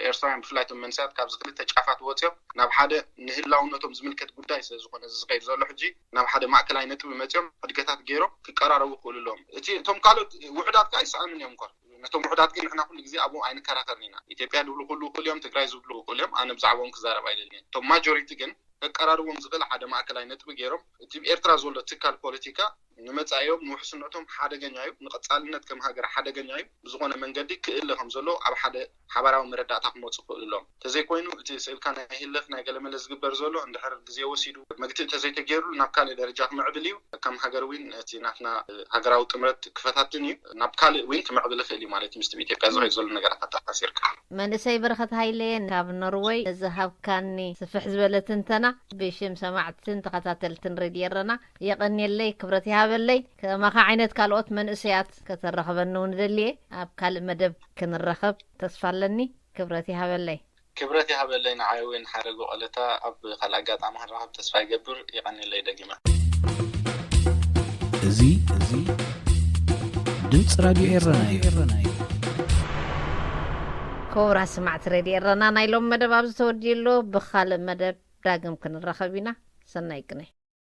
ኤርትራውያን ብፍላይ እቶም መንእሰያት ካብዚ ክልተ ጫፋት ወፂኦም ናብ ሓደ ንህላውነቶም ዝምልከት ጉዳይ ስለ ዝኾነ እዚ ዝኸይድ ዘሎ ሕጂ ናብ ሓደ ማእከላይ ነጥቢ መፂኦም ሕድገታት ገይሮም ክቀራረቡ ክኽእሉ ኣለዎም። እቲ እቶም ካልኦት ውሑዳት ከዓ ይሰኣኑን እዮም እኳ። ነቶም ውሑዳት ግን ንሕና ኩሉ ግዜ ኣብኡ ኣይንከራኸርን ኢና። ኢትዮጵያ ዝብሉ ኩሉ እኹል እዮም፣ ትግራይ ዝብሉ እኹል እዮም። ኣነ ብዛዕባኦም ክዛረብ ኣይደልየን። እቶም ማጆሪቲ ግን ከቀራርቦም ዝኽእል ሓደ ማእከላይ ነጥቢ ገይሮም እቲ ኤርትራ ዘሎ ትካል ፖለቲካ ንመጻኢኦም ንውሕስነቶም ሓደገኛ እዩ፣ ንቐጻልነት ከም ሃገር ሓደገኛ እዩ። ብዝኾነ መንገዲ ክእለ ከም ዘሎ ኣብ ሓደ ሓባራዊ መረዳእታ ክመጹ ክኽእሉ ኣለዎም። ተዘይኮይኑ እቲ ስእልካ ናይ ህልኽ ናይ ገለመለ ዝግበር ዘሎ እንድሕር ግዜ ወሲዱ መግትኢ ተዘይተገይሩሉ ናብ ካልእ ደረጃ ክምዕብል እዩ። ከም ሃገር እውን እቲ ናትና ሃገራዊ ጥምረት ክፈታትን እዩ። ናብ ካልእ እውን ክምዕብል ይኽእል እዩ ማለት እዩ። ምስቲ ብኢትዮጵያ ዝኸይድ ዘሎ ነገራት ኣተኣሳሲርካ። መንእሰይ በረኸት ሃይለ ካብ ኖርወይ ንዝሃብካኒ ስፍሕ ዝበለ ትንተና ብሽም ሰማዕትን ተኸታተልትን ሬድዮ ኤረና የቐንየለይ፣ ክብረት ይሃበለይ። ከማኻ ዓይነት ካልኦት መንእሰያት ከተራኽበኒ እውን እደሊ እየ። ኣብ ካልእ መደብ ክንራኸብ ተስፋ ኣለኒ። ክብረት ይሃበለይ። ክብረት ይሃበለይ ንዓይ እውን ሓረጉ ቀለታ ኣብ ካልእ ኣጋጣሚ ክንራኸብ ተስፋ ይገብር። የቐንየለይ ደጊመ። እዚ፣ እዚ ድምፂ ራድዮ ኤረና እዩ። ክቡራት ሰማዕቲ ሬድዮ ኤረና ናይ ሎም መደብ ኣብዚ ተወዲኡ ኣሎ። ብኻልእ መደብ ዳግም ክንራኸብ ኢና። ሰናይ ቅነ።